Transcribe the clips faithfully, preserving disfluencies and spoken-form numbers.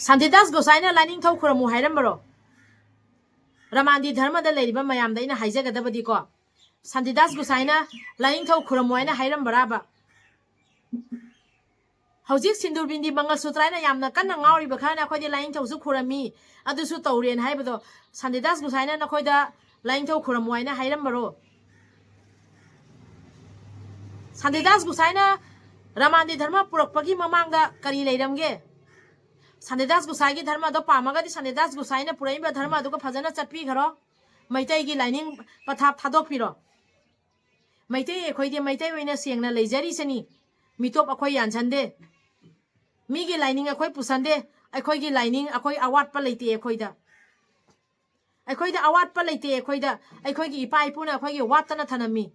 ꯁꯥꯟꯇꯤꯗꯥꯁ ꯒꯣꯁꯥꯏꯅ ꯂꯥꯏꯅꯤꯡꯊꯧ ꯈꯨꯔꯝꯃꯨ ꯍꯥꯏꯔꯝꯕꯔꯣ? ꯔꯃꯥꯟꯗꯤ ꯙꯔꯃꯗ ꯂꯩꯔꯤꯕ ꯃꯌꯥꯝꯗ ꯑꯩꯅ ꯍꯥꯏꯖꯒꯗꯕꯗꯤꯀꯣ, ꯁꯥꯟꯇꯤꯗꯥꯁ ꯒꯣꯁꯥꯏꯅ ꯂꯥꯏꯅꯤꯡꯊꯧ ꯈꯨꯔꯝꯃꯨ ꯍꯥꯏꯅ ꯍꯥꯏꯔꯝꯕ꯭ꯔꯥꯕ? ꯍꯧꯖꯤꯛ ꯁꯤꯟꯗꯨꯔ ꯕꯤꯟꯗꯤ ꯃꯪꯒꯜ ꯁꯨꯇ꯭ꯔ ꯍꯥꯏꯅ ꯌꯥꯝꯅ ꯀꯟꯅ ꯉꯥꯎꯔꯤꯕ ꯈꯔꯅ ꯑꯩꯈꯣꯏꯗꯤ ꯂꯥꯏꯅꯤꯡꯊꯧꯁꯨ ꯈꯨꯔꯝꯃꯤ, ꯑꯗꯨꯁꯨ ꯇꯧꯔꯦꯅ ꯍꯥꯏꯕꯗꯣ, ꯁꯥꯟꯇꯤꯗꯥꯁ ꯒꯣꯁꯥꯏꯅ ꯅꯈꯣꯏꯗ ꯂꯥꯏꯅꯤꯡꯊꯧ ꯈꯨꯔꯝꯃꯨ ꯍꯥꯏꯅ ꯍꯥꯏꯔꯝꯕꯔꯣ? ꯁꯥꯟꯇꯤꯗꯥꯁ ꯒꯣꯁꯥꯏꯅ ꯔꯃꯥꯟꯗꯤ ꯙꯔꯃ ꯄꯨꯔꯛꯄꯒꯤ ꯃꯃꯥꯡꯗ ꯀꯔꯤ ꯂꯩꯔꯝꯒꯦ? ꯁꯥꯟꯇꯤꯗꯥꯁ ꯒꯣꯁꯥꯏꯒꯤ ꯙꯔꯃꯗꯣ ꯄꯥꯝꯃꯒꯗꯤ ꯁꯥꯟꯇꯤꯗꯥꯁ ꯒꯣꯁꯥꯏꯅ ꯄꯨꯔꯛꯏꯕ ꯙꯔꯃꯗꯨꯒ ꯐꯖꯅ ꯆꯠꯄꯤꯈ꯭ꯔꯣ꯫ ꯃꯩꯇꯩꯒꯤ ꯂꯥꯏꯅꯤꯡ ꯄꯊꯥꯞ ꯊꯥꯗꯣꯛꯄꯤꯔꯣ꯫ ꯃꯩꯇꯩ ꯑꯩꯈꯣꯏꯗꯤ ꯃꯩꯇꯩ ꯑꯣꯏꯅ ꯁꯦꯡꯅ ꯂꯩꯖꯔꯤꯁꯤꯅꯤ꯫ ꯃꯤꯇꯣꯞ ꯑꯩꯈꯣꯏ ꯌꯥꯟꯁꯟꯗꯦ꯫ ꯃꯤꯒꯤ ꯂꯥꯏꯅꯤꯡ ꯑꯩꯈꯣꯏ ꯄꯨꯁꯟꯗꯦ꯫ ꯑꯩꯈꯣꯏꯒꯤ ꯂꯥꯏꯅꯤꯡ ꯑꯩꯈꯣꯏ ꯑꯋꯥꯠꯄ ꯂꯩꯇꯦ ꯑꯩꯈꯣꯏꯗ꯫ ꯑꯩꯈꯣꯏꯗ ꯑꯋꯥꯠꯄ ꯂꯩꯇꯦ ꯑꯩꯈꯣꯏꯗ꯫ ꯑꯩꯈꯣꯏꯒꯤ ꯏꯄꯥ ꯏꯄꯨꯅ ꯑꯩꯈꯣꯏꯒꯤ ꯋꯥꯠꯇꯅ ꯊꯅꯝꯃꯤ꯫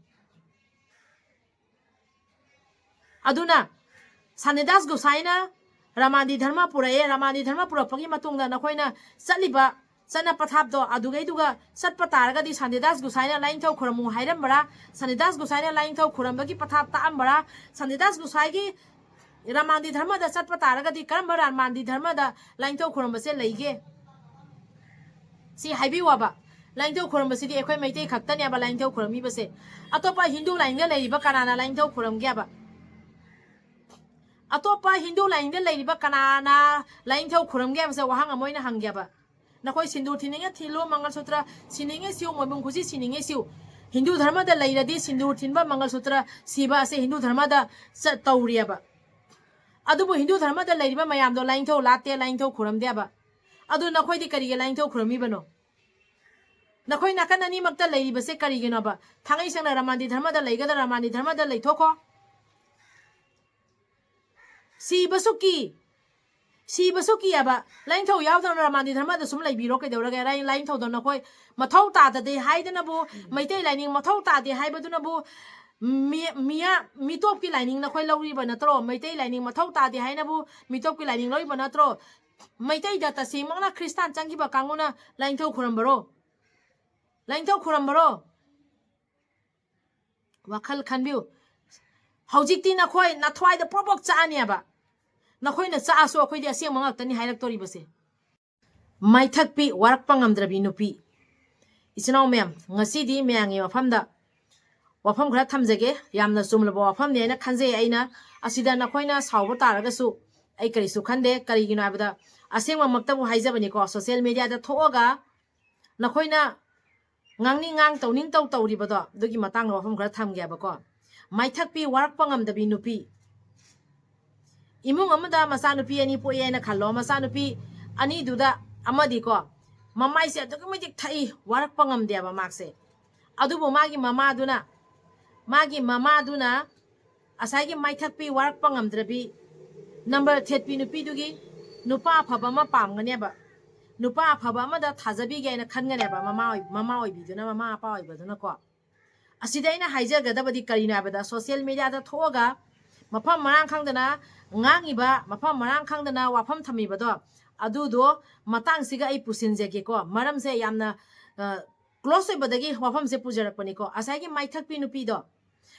ꯑꯗꯨꯅ ꯁꯥꯟꯇꯤꯗꯥꯁ ꯒꯣꯁꯥꯏꯅ ꯔꯃꯥꯟꯗꯤ ꯙꯔꯃ ꯄꯨꯔꯛꯑꯦ, ꯔꯃꯥꯟꯗꯤ ꯙꯔꯃ ꯄꯨꯔꯛꯄꯒꯤ ꯃꯇꯨꯡꯗ ꯅꯈꯣꯏꯅ ꯆꯠꯂꯤꯕ ꯆꯠꯅ ꯄꯊꯥꯞꯇꯣ ꯑꯗꯨꯒꯩꯗꯨꯒ ꯆꯠꯄ ꯇꯥꯔꯒꯗꯤ ꯁꯥꯟꯇꯤꯗꯥꯁ ꯒꯣꯁꯥꯏꯅ ꯂꯥꯏꯅꯤꯡꯊꯧ ꯈꯨꯔꯝꯃꯨ ꯍꯥꯏꯔꯝꯕ꯭ꯔꯥ? ꯁꯥꯟꯇꯤꯗꯥꯁ ꯒꯣꯁꯥꯏꯅ ꯂꯥꯏꯅꯤꯡꯊꯧ ꯈꯨꯔꯝꯕꯒꯤ ꯄꯊꯥꯞ ꯇꯥꯛꯑꯝꯕ꯭ꯔꯥ? ꯁꯥꯟꯇꯤꯗꯥꯁ ꯒꯣꯁꯥꯏꯒꯤ ꯔꯃꯥꯟꯗꯤ ꯙꯔꯃꯗ ꯆꯠꯄ ꯇꯥꯔꯒꯗꯤ ꯀꯔꯝꯕ ꯔꯃꯥꯟꯗꯤ ꯙꯔꯃꯗ ꯂꯥꯏꯅꯤꯡꯊꯧ ꯈꯨꯔꯝꯕꯁꯦ ꯂꯩꯒꯦ? ꯁꯤ ꯍꯥꯏꯕꯤꯌꯨ ꯍꯥꯏꯕ꯫ ꯂꯥꯏꯅꯤꯡꯊꯧ ꯈꯨꯔꯝꯕꯁꯤꯗꯤ ꯑꯩꯈꯣꯏ ꯃꯩꯇꯩ ꯈꯛꯇꯅꯦꯕ ꯂꯥꯏꯅꯤꯡꯊꯧ ꯈꯨꯔꯝꯃꯤꯕꯁꯦ꯫ ꯑꯇꯣꯞꯄ ꯍꯤꯟꯗꯨ ꯂꯥꯏꯅꯤꯡꯗ ꯂꯩꯔꯤꯕ ꯀꯅꯥꯅ ꯂꯥꯏꯅꯤꯡꯊꯧ ꯈꯨꯔꯝꯒꯦꯕ? ꯑꯇꯣꯞꯄ ꯍꯤꯟꯗꯨ ꯂꯥꯏꯅꯤꯡꯗ ꯂꯩꯔꯤꯕ ꯀꯅꯥꯅ ꯂꯥꯏꯅꯤꯡꯊꯧ ꯈꯨꯔꯝꯒꯦ ꯍꯥꯏꯕꯁꯦ ꯋꯥꯍꯪ ꯑꯃ ꯑꯣꯏꯅ ꯍꯪꯒꯦꯕ꯫ ꯅꯈꯣꯏ ꯁꯤꯟꯗꯨꯔ ꯊꯤꯅꯤꯡꯉꯦ ꯊꯤꯜꯂꯨ, ꯃꯪꯒꯜ ꯁꯨꯇ꯭ꯔ ꯁꯤꯅꯤꯡꯉꯦ ꯁꯤꯌꯨ, ꯃꯣꯏꯕꯨꯝ ꯈꯨꯖꯤ ꯁꯤꯅꯤꯡꯉꯦ ꯁꯤꯌꯨ꯫ ꯍꯤꯟꯗꯨ ꯙꯔꯃꯗ ꯂꯩꯔꯗꯤ ꯁꯤꯟꯗꯨꯔ ꯊꯤꯟꯕ, ꯃꯪꯒꯜ ꯁꯨꯇ꯭ꯔ ꯁꯤꯕ ꯑꯁꯦ ꯍꯤꯟꯗꯨ ꯙꯔꯃꯗ ꯆꯠ-, ꯇꯧꯔꯤꯑꯕ꯫ ꯑꯗꯨꯕꯨ ꯍꯤꯟꯗꯨ ꯙꯔꯃꯗ ꯂꯩꯔꯤꯕ ꯃꯌꯥꯝꯗꯣ ꯂꯥꯏꯅꯤꯡꯊꯧ ꯂꯥꯠꯇꯦ, ꯂꯥꯏꯅꯤꯡꯊꯧ ꯈꯨꯔꯝꯗꯦꯕ꯫ ꯑꯗꯨ ꯅꯈꯣꯏꯗꯤ ꯀꯔꯤꯒꯤ ꯂꯥꯏꯅꯤꯡꯊꯧ ꯈꯨꯔꯝꯃꯤꯕꯅꯣ? ꯅꯈꯣꯏ ꯅꯥꯀꯟ ꯑꯅꯤꯃꯛꯇ ꯂꯩꯔꯤꯕꯁꯦ ꯀꯔꯤꯒꯤꯅꯣꯕ? ꯊꯥꯡꯉꯩ ꯁꯦꯡꯅ ꯔꯃꯥꯟꯗꯤ ꯙꯔꯃꯗ ꯂꯩꯒꯗ꯭ꯔꯥ? ꯔꯃꯥꯟꯗꯤ ꯙꯔꯃꯗ ꯂꯩꯊꯣꯛꯈꯣ꯫ ꯁꯤꯕꯁꯨ ꯀꯤ꯫ ꯁꯤꯕꯁꯨ ꯀꯤꯑꯕ꯫ ꯂꯥꯏꯅꯤꯡꯊꯧ ꯌꯥꯎꯗꯅ ꯔꯃꯥꯟꯗꯤ ꯙꯔꯃꯗ ꯁꯨꯝ ꯂꯩꯕꯤꯔꯣ ꯀꯩꯗꯧꯔꯒꯦ? ꯂꯥꯏ-, ꯂꯥꯏꯅꯤꯡꯊꯧꯗꯣ ꯅꯈꯣꯏ ꯃꯊꯧ ꯇꯥꯗꯗꯦ ꯍꯥꯏꯗꯅꯕꯨ, ꯃꯩꯇꯩ ꯂꯥꯏꯅꯤꯡ ꯃꯊꯧ ꯇꯥꯗꯦ ꯍꯥꯏꯕꯗꯨꯅꯕꯨ ꯃꯤ-, ꯃꯤꯌꯥ-, ꯃꯤꯇꯣꯞꯀꯤ ꯂꯥꯏꯅꯤꯡ ꯅꯈꯣꯏ ꯂꯧꯔꯤꯕ ꯅꯠꯇ꯭ꯔꯣ? ꯃꯩꯇꯩ ꯂꯥꯏꯅꯤꯡ ꯃꯊꯧ ꯇꯥꯗꯦ ꯍꯥꯏꯅꯕꯨ ꯃꯤꯇꯣꯞꯀꯤ ꯂꯥꯏꯅꯤꯡ ꯂꯧꯔꯤꯕ ꯅꯠꯇ꯭ꯔꯣ? ꯃꯩꯇꯩꯗ ꯇꯁꯦꯡꯃꯛꯅ ꯈ꯭ꯔꯤꯁꯇꯥꯟ ꯆꯪꯈꯤꯕ ꯀꯥꯡꯕꯨꯅ ꯂꯥꯏꯅꯤꯡꯊꯧ ꯈꯨꯔꯝꯕꯔꯣ? ꯂꯥꯏꯅꯤꯡꯊꯧ ꯈꯨꯔꯝꯕꯔꯣ? ꯋꯥꯈꯜ ꯈꯟꯕꯤꯌꯨ꯫ ꯍꯧꯖꯤꯛꯇꯤ ꯅꯈꯣꯏ ꯅꯊ꯭ꯋꯥꯏꯗ ꯄ꯭ꯔꯣꯛ ꯄ꯭ꯔꯣꯛ ꯆꯥꯛꯑꯅꯦꯕ꯫ ꯅꯈꯣꯏꯅ ꯆꯥꯛꯑꯁꯨ ꯑꯩꯈꯣꯏꯗꯤ ꯑꯁꯦꯡꯕ ꯉꯥꯛꯇꯅꯤ ꯍꯥꯏꯔꯛꯇꯣꯔꯤꯕꯁꯦ꯫ ꯃꯥꯏꯊꯛꯄꯤ ꯋꯥꯔꯛꯄ ꯉꯝꯗ꯭ꯔꯕꯤ ꯅꯨꯄꯤ꯫ ꯏꯆꯤꯟ ꯏꯅꯥꯎ ꯃꯌꯥꯝ, ꯉꯁꯤꯗꯤ ꯃꯌꯥꯝꯒꯤ ꯃꯐꯝꯗ ꯋꯥꯐꯝ ꯈꯔ ꯊꯝꯖꯒꯦ꯫ ꯌꯥꯝꯅ ꯆꯨꯝꯂꯕ ꯋꯥꯐꯝꯅꯤ ꯍꯥꯏꯅ ꯈꯟꯖꯩ ꯑꯩꯅ꯫ ꯑꯁꯤꯗ ꯅꯈꯣꯏꯅ ꯁꯥꯎꯕ ꯇꯥꯔꯒꯁꯨ ꯑꯩ ꯀꯔꯤꯁꯨ ꯈꯟꯗꯦ꯫ ꯀꯔꯤꯒꯤꯅꯣ ꯍꯥꯏꯕꯗ, ꯑꯁꯦꯡꯕꯃꯛꯇꯕꯨ ꯍꯥꯏꯖꯕꯅꯤꯀꯣ, ꯁꯣꯁꯤꯌꯦꯜ ꯃꯦꯗꯤꯌꯥꯗ ꯊꯣꯛꯑꯒ ꯅꯈꯣꯏꯅ ꯉꯥꯡꯅꯤꯡ ꯉꯥꯡ, ꯇꯧꯅꯤꯡ ꯇꯧ ꯇꯧꯔꯤꯕꯗꯣ, ꯑꯗꯨꯒꯤ ꯃꯇꯥꯡꯗ ꯋꯥꯐꯝ ꯈꯔ ꯊꯝꯒꯦꯕꯀꯣ꯫ ꯃꯥꯏꯊꯛꯄꯤ ꯋꯥꯔꯛꯄ ꯉꯝꯗꯕꯤ ꯅꯨꯄꯤ꯫ ꯏꯃꯨꯡ ꯑꯃꯗ ꯃꯆꯥꯅꯨꯄꯤ ꯑꯅꯤ ꯄꯣꯛꯑꯦ ꯍꯥꯏꯅ ꯈꯜꯂꯣ꯫ ꯃꯆꯥꯅꯨꯄꯤ ꯑꯅꯤꯗꯨꯗ ꯑꯃꯗꯤꯀꯣ, ꯃꯃꯥꯏꯁꯦ ꯑꯗꯨꯛꯀꯤ ꯃꯇꯤꯛ ꯊꯛꯏ, ꯋꯥꯔꯛꯄ ꯉꯝꯗꯦꯕ ꯃꯥꯁꯦ꯫ ꯑꯗꯨꯕꯨ ꯃꯥꯒꯤ ꯃꯃꯥꯗꯨꯅ, ꯃꯥꯒꯤ ꯃꯃꯥꯗꯨꯅ ꯉꯁꯥꯏꯒꯤ ꯃꯥꯏꯊꯛꯄꯤ ꯋꯥꯔꯛꯄ ꯉꯝꯗ꯭ꯔꯕꯤ, ꯅꯝꯕꯔ ꯊꯦꯠꯄꯤ ꯅꯨꯄꯤꯗꯨꯒꯤ ꯅꯨꯄꯥ ꯑꯐꯕ ꯑꯃ ꯄꯥꯝꯒꯅꯦꯕ꯫ ꯅꯨꯄꯥ ꯑꯐꯕ ꯑꯃꯗ ꯊꯥꯖꯕꯤꯒꯦ ꯍꯥꯏꯅ ꯈꯟꯒꯅꯦꯕ, ꯃꯃꯥ ꯑꯣꯏ-, ꯃꯃꯥ ꯑꯣꯏꯕꯤꯗꯨꯅ, ꯃꯃꯥ ꯑꯄꯥ ꯑꯣꯏꯕꯗꯨꯅꯀꯣ꯫ ꯑꯁꯤꯗ ꯑꯩꯅ ꯍꯥꯏꯖꯒꯗꯕꯗꯤ ꯀꯔꯤꯅꯣ ꯍꯥꯏꯕꯗ, ꯁꯣꯁꯤꯌꯦꯜ ꯃꯦꯗꯤꯌꯥꯗ ꯊꯣꯛꯑꯒ ꯃꯐꯝ ꯃꯔꯥꯡ ꯈꯪꯗꯅ ꯉꯥꯡꯉꯤꯕ, ꯃꯐꯝ ꯃꯔꯥꯡ ꯈꯪꯗꯅ ꯋꯥꯐꯝ ꯊꯝꯃꯤꯕꯗꯣ, ꯑꯗꯨꯗꯣ ꯃꯇꯥꯡꯁꯤꯒ ꯑꯩ ꯄꯨꯁꯤꯟꯖꯒꯦꯀꯣ꯫ ꯃꯔꯝꯁꯦ ꯌꯥꯝꯅ, ꯑ, ꯀ꯭ꯂꯣꯁ ꯑꯣꯏꯕꯗꯒꯤ ꯋꯥꯐꯝꯁꯦ ꯄꯨꯖꯔꯛꯄꯅꯤꯀꯣ꯫ ꯉꯁꯥꯏꯒꯤ ꯃꯥꯏꯊꯛꯄꯤ ꯅꯨꯄꯤꯗꯣ,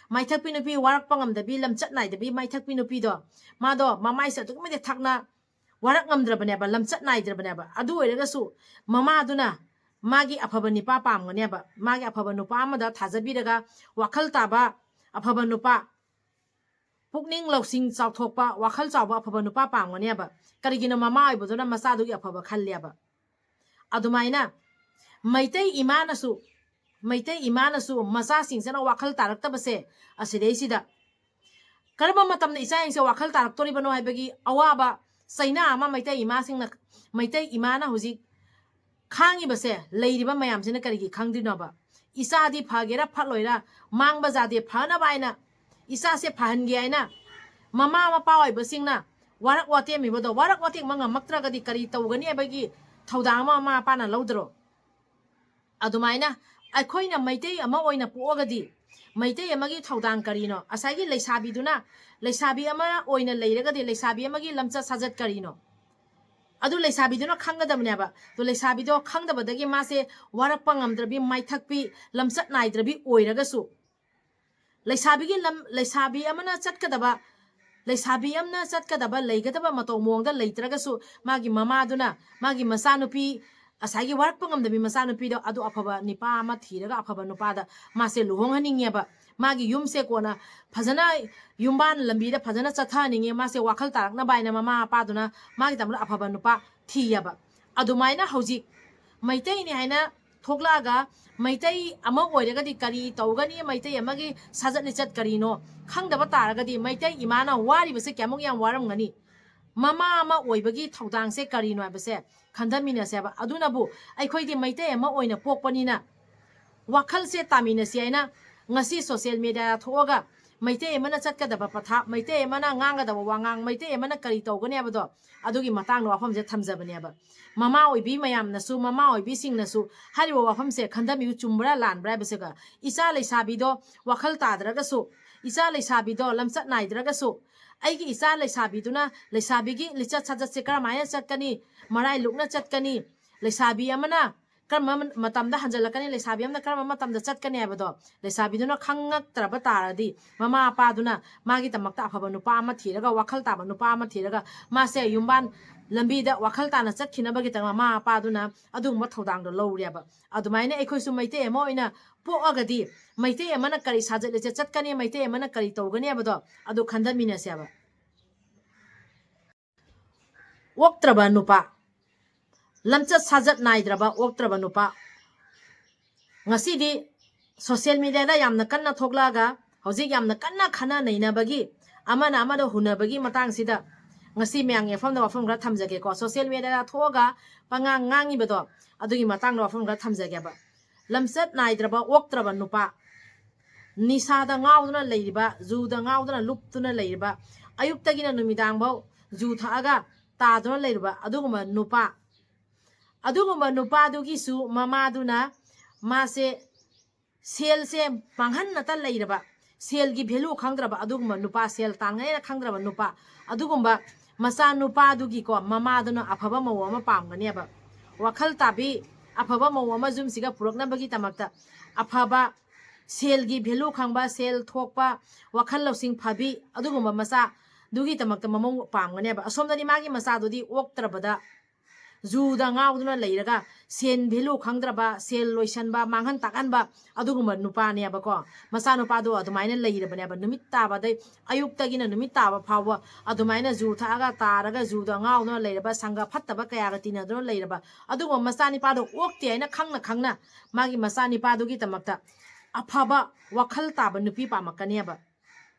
ꯃꯥꯏꯊꯛꯄꯤ ꯅꯨꯄꯤ, ꯋꯥꯔꯛꯄ ꯉꯝꯗꯕꯤ, ꯂꯝꯆꯠ ꯅꯥꯏꯗꯕꯤ ꯃꯥꯏꯊꯛꯄꯤ ꯅꯨꯄꯤꯗꯣ, ꯃꯥꯗꯣ ꯃꯃꯥꯏꯁꯦ ꯑꯗꯨꯛꯀꯤ ꯃꯇꯤꯛ ꯊꯛꯅ ꯋꯥꯔꯛ ꯉꯝꯗ꯭ꯔꯕꯅꯦꯕ, ꯂꯝꯆꯠ ꯅꯥꯏꯗ꯭ꯔꯕꯅꯦꯕ꯫ ꯑꯗꯨ ꯑꯣꯏꯔꯒꯁꯨ ꯃꯃꯥꯗꯨꯅ ꯃꯥꯒꯤ ꯑꯐꯕ ꯅꯨꯄꯥ ꯄꯥꯝꯒꯅꯦꯕ, ꯃꯥꯒꯤ ꯑꯐꯕ ꯅꯨꯄꯥ ꯑꯃꯗ ꯊꯥꯖꯕꯤꯔꯒ, ꯋꯥꯈꯜ ꯇꯥꯕ ꯑꯐꯕ ꯅꯨꯄꯥ, ꯄꯨꯛꯅꯤꯡ ꯂꯧꯁꯤꯡ ꯆꯥꯎꯊꯣꯛꯄ, ꯋꯥꯈꯜ ꯆꯥꯎꯕ ꯑꯐꯕ ꯅꯨꯄꯥ ꯄꯥꯝꯒꯅꯦꯕ꯫ ꯀꯔꯤꯒꯤꯅꯣ? ꯃꯃꯥ ꯑꯣꯏꯕꯗꯨꯅ ꯃꯆꯥꯗꯨꯒꯤ ꯑꯐꯕ ꯈꯜꯂꯦꯕ꯫ ꯑꯗꯨꯃꯥꯏꯅ ꯃꯩꯇꯩ ꯏꯃꯥꯅꯁꯨ, ꯃꯩꯇꯩ ꯏꯃꯥꯅꯁꯨ ꯃꯆꯥꯁꯤꯡꯁꯤꯅ ꯋꯥꯈꯜ ꯇꯥꯔꯛꯇꯕꯁꯦ, ꯑꯁꯤꯗꯩꯁꯤꯗ ꯀꯔꯝꯕ ꯃꯇꯝꯗ ꯏꯆꯥꯁꯤꯡꯁꯦ ꯋꯥꯈꯜ ꯇꯥꯔꯛꯇꯣꯔꯤꯕꯅꯣ ꯍꯥꯏꯕꯒꯤ ꯑꯋꯥꯕ ꯆꯩꯅꯥ ꯑꯃ ꯃꯩꯇꯩ ꯏꯃꯥꯁꯤꯡꯅ, ꯃꯩꯇꯩ ꯏꯃꯥꯅ ꯍꯧꯖꯤꯛ ꯈꯥꯡꯉꯤꯕꯁꯦ, ꯂꯩꯔꯤꯕ ꯃꯌꯥꯝꯁꯤꯅ ꯀꯔꯤꯒꯤ ꯈꯪꯗ꯭ꯔꯤꯅꯣꯕ? ꯏꯆꯥꯗꯤ ꯐꯒꯦꯔꯥ ꯐꯠꯂꯣꯏꯔꯥ, ꯃꯥꯡꯕ ꯌꯥꯗꯦ, ꯐꯅꯕ ꯍꯥꯏꯅ, ꯏꯆꯥꯁꯦ ꯐꯍꯟꯒꯦ ꯍꯥꯏꯅ ꯃꯃꯥ ꯃꯄꯥ ꯑꯣꯏꯕꯁꯤꯡꯅ ꯋꯥꯔꯛ ꯋꯥꯇꯦꯝꯃꯤꯕꯗꯣ, ꯋꯥꯔꯛ ꯋꯥꯇꯦꯝꯕ ꯉꯝꯃꯛꯇ꯭ꯔꯒꯗꯤ ꯀꯔꯤ ꯇꯧꯒꯅꯤ ꯍꯥꯏꯕꯒꯤ ꯊꯧꯗꯥꯡ ꯑꯃ ꯃꯃꯥ ꯃꯄꯥꯅ ꯂꯧꯗ꯭ꯔꯣ? ꯑꯗꯨꯃꯥꯏꯅ ꯑꯩꯈꯣꯏꯅ ꯃꯩꯇꯩ ꯑꯃ ꯑꯣꯏꯅ ꯄꯣꯛꯑꯒꯗꯤ, ꯃꯩꯇꯩ ꯑꯃꯒꯤ ꯊꯧꯗꯥꯡ ꯀꯔꯤꯅꯣ? ꯉꯁꯥꯏꯒꯤ ꯂꯩꯁꯥꯕꯤꯗꯨꯅ, ꯂꯩꯁꯥꯕꯤ ꯑꯃ ꯑꯣꯏꯅ ꯂꯩꯔꯒꯗꯤ ꯂꯩꯁꯥꯕꯤ ꯑꯃꯒꯤ ꯂꯝꯆꯠ ꯁꯥꯖꯠ ꯀꯔꯤꯅꯣ? ꯑꯗꯨ ꯂꯩꯁꯥꯕꯤꯗꯨꯅ ꯈꯪꯒꯗꯕꯅꯦꯕ꯫ ꯑꯗꯨ ꯂꯩꯁꯥꯕꯤꯗꯣ ꯈꯪꯗꯕꯗꯒꯤ ꯃꯥꯁꯦ ꯋꯥꯔꯛꯄ ꯉꯝꯗ꯭ꯔꯕꯤ, ꯃꯥꯏꯊꯛꯄꯤ, ꯂꯝꯆꯠ ꯅꯥꯏꯗ꯭ꯔꯕꯤ ꯑꯣꯏꯔꯒꯁꯨ, ꯂꯩꯁꯥꯕꯤꯒꯤ ꯂꯝ, ꯂꯩꯁꯥꯕꯤ ꯑꯃꯅ ꯆꯠꯀꯗꯕ ꯂꯩꯁꯥꯕꯤ ꯑꯃꯅ ꯆꯠꯀꯗꯕ, ꯂꯩꯒꯗꯕ ꯃꯇꯧ ꯃꯑꯣꯡꯗ ꯂꯩꯇ꯭ꯔꯒꯁꯨ, ꯃꯥꯒꯤ ꯃꯃꯥꯗꯨꯅ ꯃꯥꯒꯤ ꯃꯆꯥꯅꯨꯄꯤ, ꯉꯁꯥꯏꯒꯤ ꯋꯥꯔꯛꯄ ꯉꯝꯗꯕꯤ ꯃꯆꯥꯅꯨꯄꯤꯗꯣ, ꯑꯗꯨ ꯑꯐꯕ ꯅꯤꯄꯥ ꯑꯃ ꯊꯤꯔꯒ, ꯑꯐꯕ ꯅꯨꯄꯥꯗ ꯃꯥꯁꯦ ꯂꯨꯍꯣꯡꯍꯟꯅꯤꯡꯉꯦꯕ꯫ ꯃꯥꯒꯤ ꯌꯨꯝꯁꯦ ꯀꯣꯟꯅ ꯐꯖꯅ, ꯌꯨꯝꯕꯥꯟ ꯂꯝꯕꯤꯗ ꯐꯖꯅ ꯆꯠꯊꯍꯟꯅꯤꯡꯉꯦ, ꯃꯥꯁꯦ ꯋꯥꯈꯜ ꯇꯥꯔꯛꯅꯕ ꯍꯥꯏꯅ ꯃꯃꯥ ꯃꯄꯥꯗꯨꯅ ꯃꯥꯒꯤꯗꯃꯛꯇ ꯑꯐꯕ ꯅꯨꯄꯥ ꯊꯤꯌꯦꯕ꯫ ꯑꯗꯨꯃꯥꯏꯅ ꯍꯧꯖꯤꯛ ꯃꯩꯇꯩꯅꯤ ꯍꯥꯏꯅ ꯊꯣꯛꯂꯛꯑꯒ, ꯃꯩꯇꯩ ꯑꯃ ꯑꯣꯏꯔꯒꯗꯤ ꯀꯔꯤ ꯇꯧꯒꯅꯤ, ꯃꯩꯇꯩ ꯑꯃꯒꯤ ꯁꯥꯖꯠ ꯂꯤꯆꯠ ꯀꯔꯤꯅꯣ ꯈꯪꯗꯕ ꯇꯥꯔꯒꯗꯤ, ꯃꯩꯇꯩ ꯏꯃꯥꯅ ꯋꯥꯔꯤꯕꯁꯦ ꯀꯌꯥꯃꯨꯛ ꯌꯥꯝ ꯋꯥꯔꯝꯒꯅꯤ, ꯃꯃꯥ ꯑꯃ ꯑꯣꯏꯕꯒꯤ ꯊꯧꯗꯥꯡꯁꯦ ꯀꯔꯤꯅꯣ ꯍꯥꯏꯕꯁꯦ ꯈꯟꯊꯃꯤꯟꯅꯁꯦꯕ꯫ ꯑꯗꯨꯅꯕꯨ ꯑꯩꯈꯣꯏꯗꯤ ꯃꯩꯇꯩ ꯑꯃ ꯑꯣꯏꯅ ꯄꯣꯛꯄꯅꯤꯅ ꯋꯥꯈꯜꯁꯦ ꯇꯥꯃꯤꯟꯅꯁꯤ ꯍꯥꯏꯅ ꯉꯁꯤ social media ꯊꯣꯛꯑꯒ ꯃꯩꯇꯩ ꯑꯃꯅ ꯆꯠꯀꯗꯕ ꯄꯊꯥꯞ, ꯃꯩꯇꯩ ꯑꯃꯅ ꯉꯥꯡꯒꯗꯕ ꯋꯥꯉꯥꯡ, ꯃꯩꯇꯩ ꯑꯃꯅ ꯀꯔꯤ ꯇꯧꯒꯅꯤ ꯍꯥꯏꯕꯗꯣ, ꯑꯗꯨꯒꯤ ꯃꯇꯥꯡꯗ ꯋꯥꯐꯝꯁꯦ ꯊꯝꯖꯕꯅꯦꯕ꯫ ꯃꯃꯥ ꯑꯣꯏꯕꯤ ꯃꯌꯥꯝꯅꯁꯨ, ꯃꯃꯥ ꯑꯣꯏꯕꯤꯁꯤꯡꯅꯁꯨ ꯍꯥꯏꯔꯤꯕ ꯋꯥꯐꯝꯁꯦ ꯈꯟꯊꯕꯤꯌꯨ, ꯆꯨꯝꯕ꯭ꯔꯥ ꯂꯥꯟꯕ꯭ꯔꯥ ꯍꯥꯏꯕꯁꯤꯒ, ꯏꯆꯥ ꯂꯩꯁꯥꯕꯤꯗꯣ ꯋꯥꯈꯜ ꯇꯥꯗ꯭ꯔꯒꯁꯨ, ꯏꯆꯥ ꯂꯩꯁꯥꯕꯤꯗꯣ ꯂꯝꯆꯠ ꯅꯥꯏꯗ꯭ꯔꯒꯁꯨ, ꯑꯩꯒꯤ ꯏꯆꯥ ꯂꯩꯁꯥꯕꯤꯗꯨꯅ ꯂꯩꯁꯥꯕꯤꯒꯤ ꯂꯤꯆꯠ ꯁꯥꯖꯠꯁꯦ ꯀꯔꯝꯍꯥꯏꯅ ꯆꯠꯀꯅꯤ, ꯃꯔꯥꯏ ꯂꯨꯛꯅ ꯆꯠꯀꯅꯤ, ꯂꯩꯁꯥꯕꯤ ꯑꯃꯅ ꯀꯔꯝꯕ ꯃꯇꯝꯗ ꯍꯟꯖꯜꯂꯛꯀꯅꯤ, ꯂꯩꯁꯥꯕꯤ ꯑꯃꯅ ꯀꯔꯝꯕ ꯃꯇꯝꯗ ꯆꯠꯀꯅꯤ ꯍꯥꯏꯕꯗꯣ ꯂꯩꯁꯥꯕꯤꯗꯨꯅ ꯈꯪꯉꯛꯇ꯭ꯔꯕ ꯇꯥꯔꯗꯤ, ꯃꯃꯥ ꯃꯄꯥꯗꯨꯅ ꯃꯥꯒꯤꯗꯃꯛꯇ ꯑꯐꯕ ꯅꯨꯄꯥ ꯑꯃ ꯊꯤꯔꯒ, ꯋꯥꯈꯜ ꯇꯥꯕ ꯅꯨꯄꯥ ꯑꯃ ꯊꯤꯔꯒ, ꯃꯥꯁꯦ ꯌꯨꯝꯕꯥꯟ ꯂꯝꯕꯤꯗ ꯋꯥꯈꯜ ꯇꯥꯅ ꯆꯠꯈꯤꯅꯕꯒꯤꯗꯃꯛ ꯃꯃꯥ ꯃꯄꯥꯗꯨꯅ ꯑꯗꯨꯒꯨꯝꯕ ꯊꯧꯗꯥꯡꯗꯣ ꯂꯧꯔꯦꯕ꯫ ꯑꯗꯨꯃꯥꯏꯅ ꯑꯩꯈꯣꯏꯁꯨ ꯃꯩꯇꯩ ꯑꯃ ꯑꯣꯏꯅ ꯄꯣꯛꯑꯒꯗꯤ, ꯃꯩꯇꯩ ꯑꯃꯅ ꯀꯔꯤ ꯁꯥꯖꯠ ꯂꯤꯆꯠ ꯆꯠꯀꯅꯤ, ꯃꯩꯇꯩ ꯑꯃꯅ ꯀꯔꯤ ꯇꯧꯒꯅꯤ ꯍꯥꯏꯕꯗꯣ ꯑꯗꯨ ꯈꯟꯊꯃꯤꯟꯅꯁꯦꯕ꯫ ꯑꯣꯛꯇ꯭ꯔꯕ ꯅꯨꯄꯥ, ꯂꯝꯆꯠ ꯁꯥꯖꯠ ꯅꯥꯏꯗ꯭ꯔꯕ ꯑꯣꯛꯇ꯭ꯔꯕ ꯅꯨꯄꯥ꯫ ꯉꯁꯤꯗꯤ social media ꯗ ꯌꯥꯝꯅ ꯀꯟꯅ ꯊꯣꯛꯂꯛꯑꯒ, ꯍꯧꯖꯤꯛ ꯌꯥꯝꯅ ꯀꯟꯅ ꯈꯟꯅ ꯅꯩꯅꯕꯒꯤ, ꯑꯃꯅ ꯑꯃꯗ ꯍꯨꯟꯅꯕꯒꯤ ꯃꯇꯥꯡꯁꯤꯗ, ꯉꯁꯤ ꯃꯌꯥꯝꯒꯤ ꯃꯐꯝꯗ ꯋꯥꯐꯝ ꯈꯔ ꯊꯝꯖꯒꯦꯀꯣ꯫ Social media ꯗ ꯊꯣꯛꯑꯒ ꯄꯉꯥꯡ ꯉꯥꯡꯉꯤꯕꯗꯣ, ꯑꯗꯨꯒꯤ ꯃꯇꯥꯡꯗ ꯋꯥꯐꯝ ꯈꯔ ꯊꯝꯖꯒꯦꯕ꯫ ꯂꯝꯆꯠ ꯅꯥꯏꯗ꯭ꯔꯕ ꯑꯣꯛꯇ꯭ꯔꯕ ꯅꯨꯄꯥ, ꯅꯤꯁꯥꯗ ꯉꯥꯎꯗꯨꯅ ꯂꯩꯔꯤꯕ, ꯖꯨꯗ ꯉꯥꯎꯗꯨꯅ ꯂꯨꯞꯇꯨꯅ ꯂꯩꯔꯤꯕ, ꯑꯌꯨꯛꯇꯒꯤꯅ ꯅꯨꯃꯤꯗꯥꯡꯐꯥꯎ ꯖꯨ ꯊꯛꯑꯒ ꯇꯥꯗꯨꯅ ꯂꯩꯔꯤꯕ ꯑꯗꯨꯒꯨꯝꯕ ꯅꯨꯄꯥ, ꯑꯗꯨꯒꯨꯝꯕ ꯅꯨꯄꯥꯗꯨꯒꯤꯁꯨ ꯃꯃꯥꯗꯨꯅ ꯃꯥꯁꯦ ꯁꯦꯜꯁꯦ ꯃꯥꯡꯍꯟꯅꯇ ꯂꯩꯔꯕ, ꯁꯦꯜꯒꯤ value ꯈꯪꯗ꯭ꯔꯕ ꯑꯗꯨꯒꯨꯝꯕ ꯅꯨꯄꯥ, ꯁꯦꯜ ꯇꯥꯟꯒꯅꯦꯅ ꯈꯪꯗ꯭ꯔꯕ ꯅꯨꯄꯥ, ꯑꯗꯨꯒꯨꯝꯕ ꯃꯆꯥ ꯅꯨꯄꯥꯗꯨꯒꯤꯀꯣ, ꯃꯃꯥꯗꯨꯅ ꯑꯐꯕ ꯃꯧ ꯑꯃ ꯄꯥꯝꯒꯅꯦꯕ꯫ ꯋꯥꯈꯜ ꯇꯥꯕꯤ, ꯑꯐꯕ ꯃꯧ ꯑꯃ ꯌꯨꯝꯁꯤꯒ ꯄꯨꯔꯛꯅꯕꯒꯤꯗꯃꯛꯇ, ꯑꯐꯕ ꯁꯦꯜꯒꯤ value ꯈꯪꯕ, ꯁꯦꯜ ꯊꯣꯛꯄ, ꯋꯥꯈꯜ ꯂꯧꯁꯤꯡ ꯐꯕꯤ, ꯑꯗꯨꯒꯨꯝꯕ ꯃꯆꯥ ꯑꯗꯨꯒꯤꯗꯃꯛꯇ ꯃꯃꯧ ꯄꯥꯝꯒꯅꯦꯕ꯫ ꯑꯁꯣꯝꯗꯗꯤ ꯃꯥꯒꯤ ꯃꯆꯥꯗꯨꯗꯤ ꯑꯣꯛꯇ꯭ꯔꯕꯗ ꯖꯨꯗ ꯉꯥꯎꯗꯨꯅ ꯂꯩꯔꯒ ꯁꯦꯟ ꯚꯦꯂꯨ ꯈꯪꯗ꯭ꯔꯕ, ꯁꯦꯜ ꯂꯣꯏꯁꯟꯕ, ꯃꯥꯡꯍꯟ ꯇꯥꯛꯍꯟꯕ ꯑꯗꯨꯒꯨꯝꯕ ꯅꯨꯄꯥꯅꯦꯕꯀꯣ꯫ ꯃꯆꯥꯅꯨꯄꯥꯗꯣ ꯑꯗꯨꯃꯥꯏꯅ ꯂꯩꯔꯕꯅꯦꯕ꯫ ꯅꯨꯃꯤꯠ ꯇꯥꯕꯗꯩ ꯑꯌꯨꯛꯇꯒꯤꯅ ꯅꯨꯃꯤꯠ ꯇꯥꯕ ꯐꯥꯎꯕ ꯑꯗꯨꯃꯥꯏꯅ ꯖꯨ ꯊꯛꯑꯒ ꯇꯥꯔꯒ ꯖꯨꯗ ꯉꯥꯎꯗꯨꯅ ꯂꯩꯔꯕ, ꯁꯪꯒ ꯐꯠꯇꯕ ꯀꯌꯥꯒ ꯇꯤꯟꯅꯗꯨꯅ ꯂꯩꯔꯕ ꯑꯗꯨꯒꯨꯝꯕ ꯃꯆꯥꯅꯤꯄꯥꯗꯣ ꯑꯣꯛꯇꯦ ꯍꯥꯏꯅ ꯈꯪꯅ ꯈꯪꯅ ꯃꯥꯒꯤ ꯃꯆꯥꯅꯤꯄꯥꯗꯨꯒꯤꯗꯃꯛꯇ ꯑꯐꯕ ꯋꯥꯈꯜ ꯇꯥꯕ ꯅꯨꯄꯤ ꯄꯥꯝꯃꯛꯀꯅꯦꯕ꯫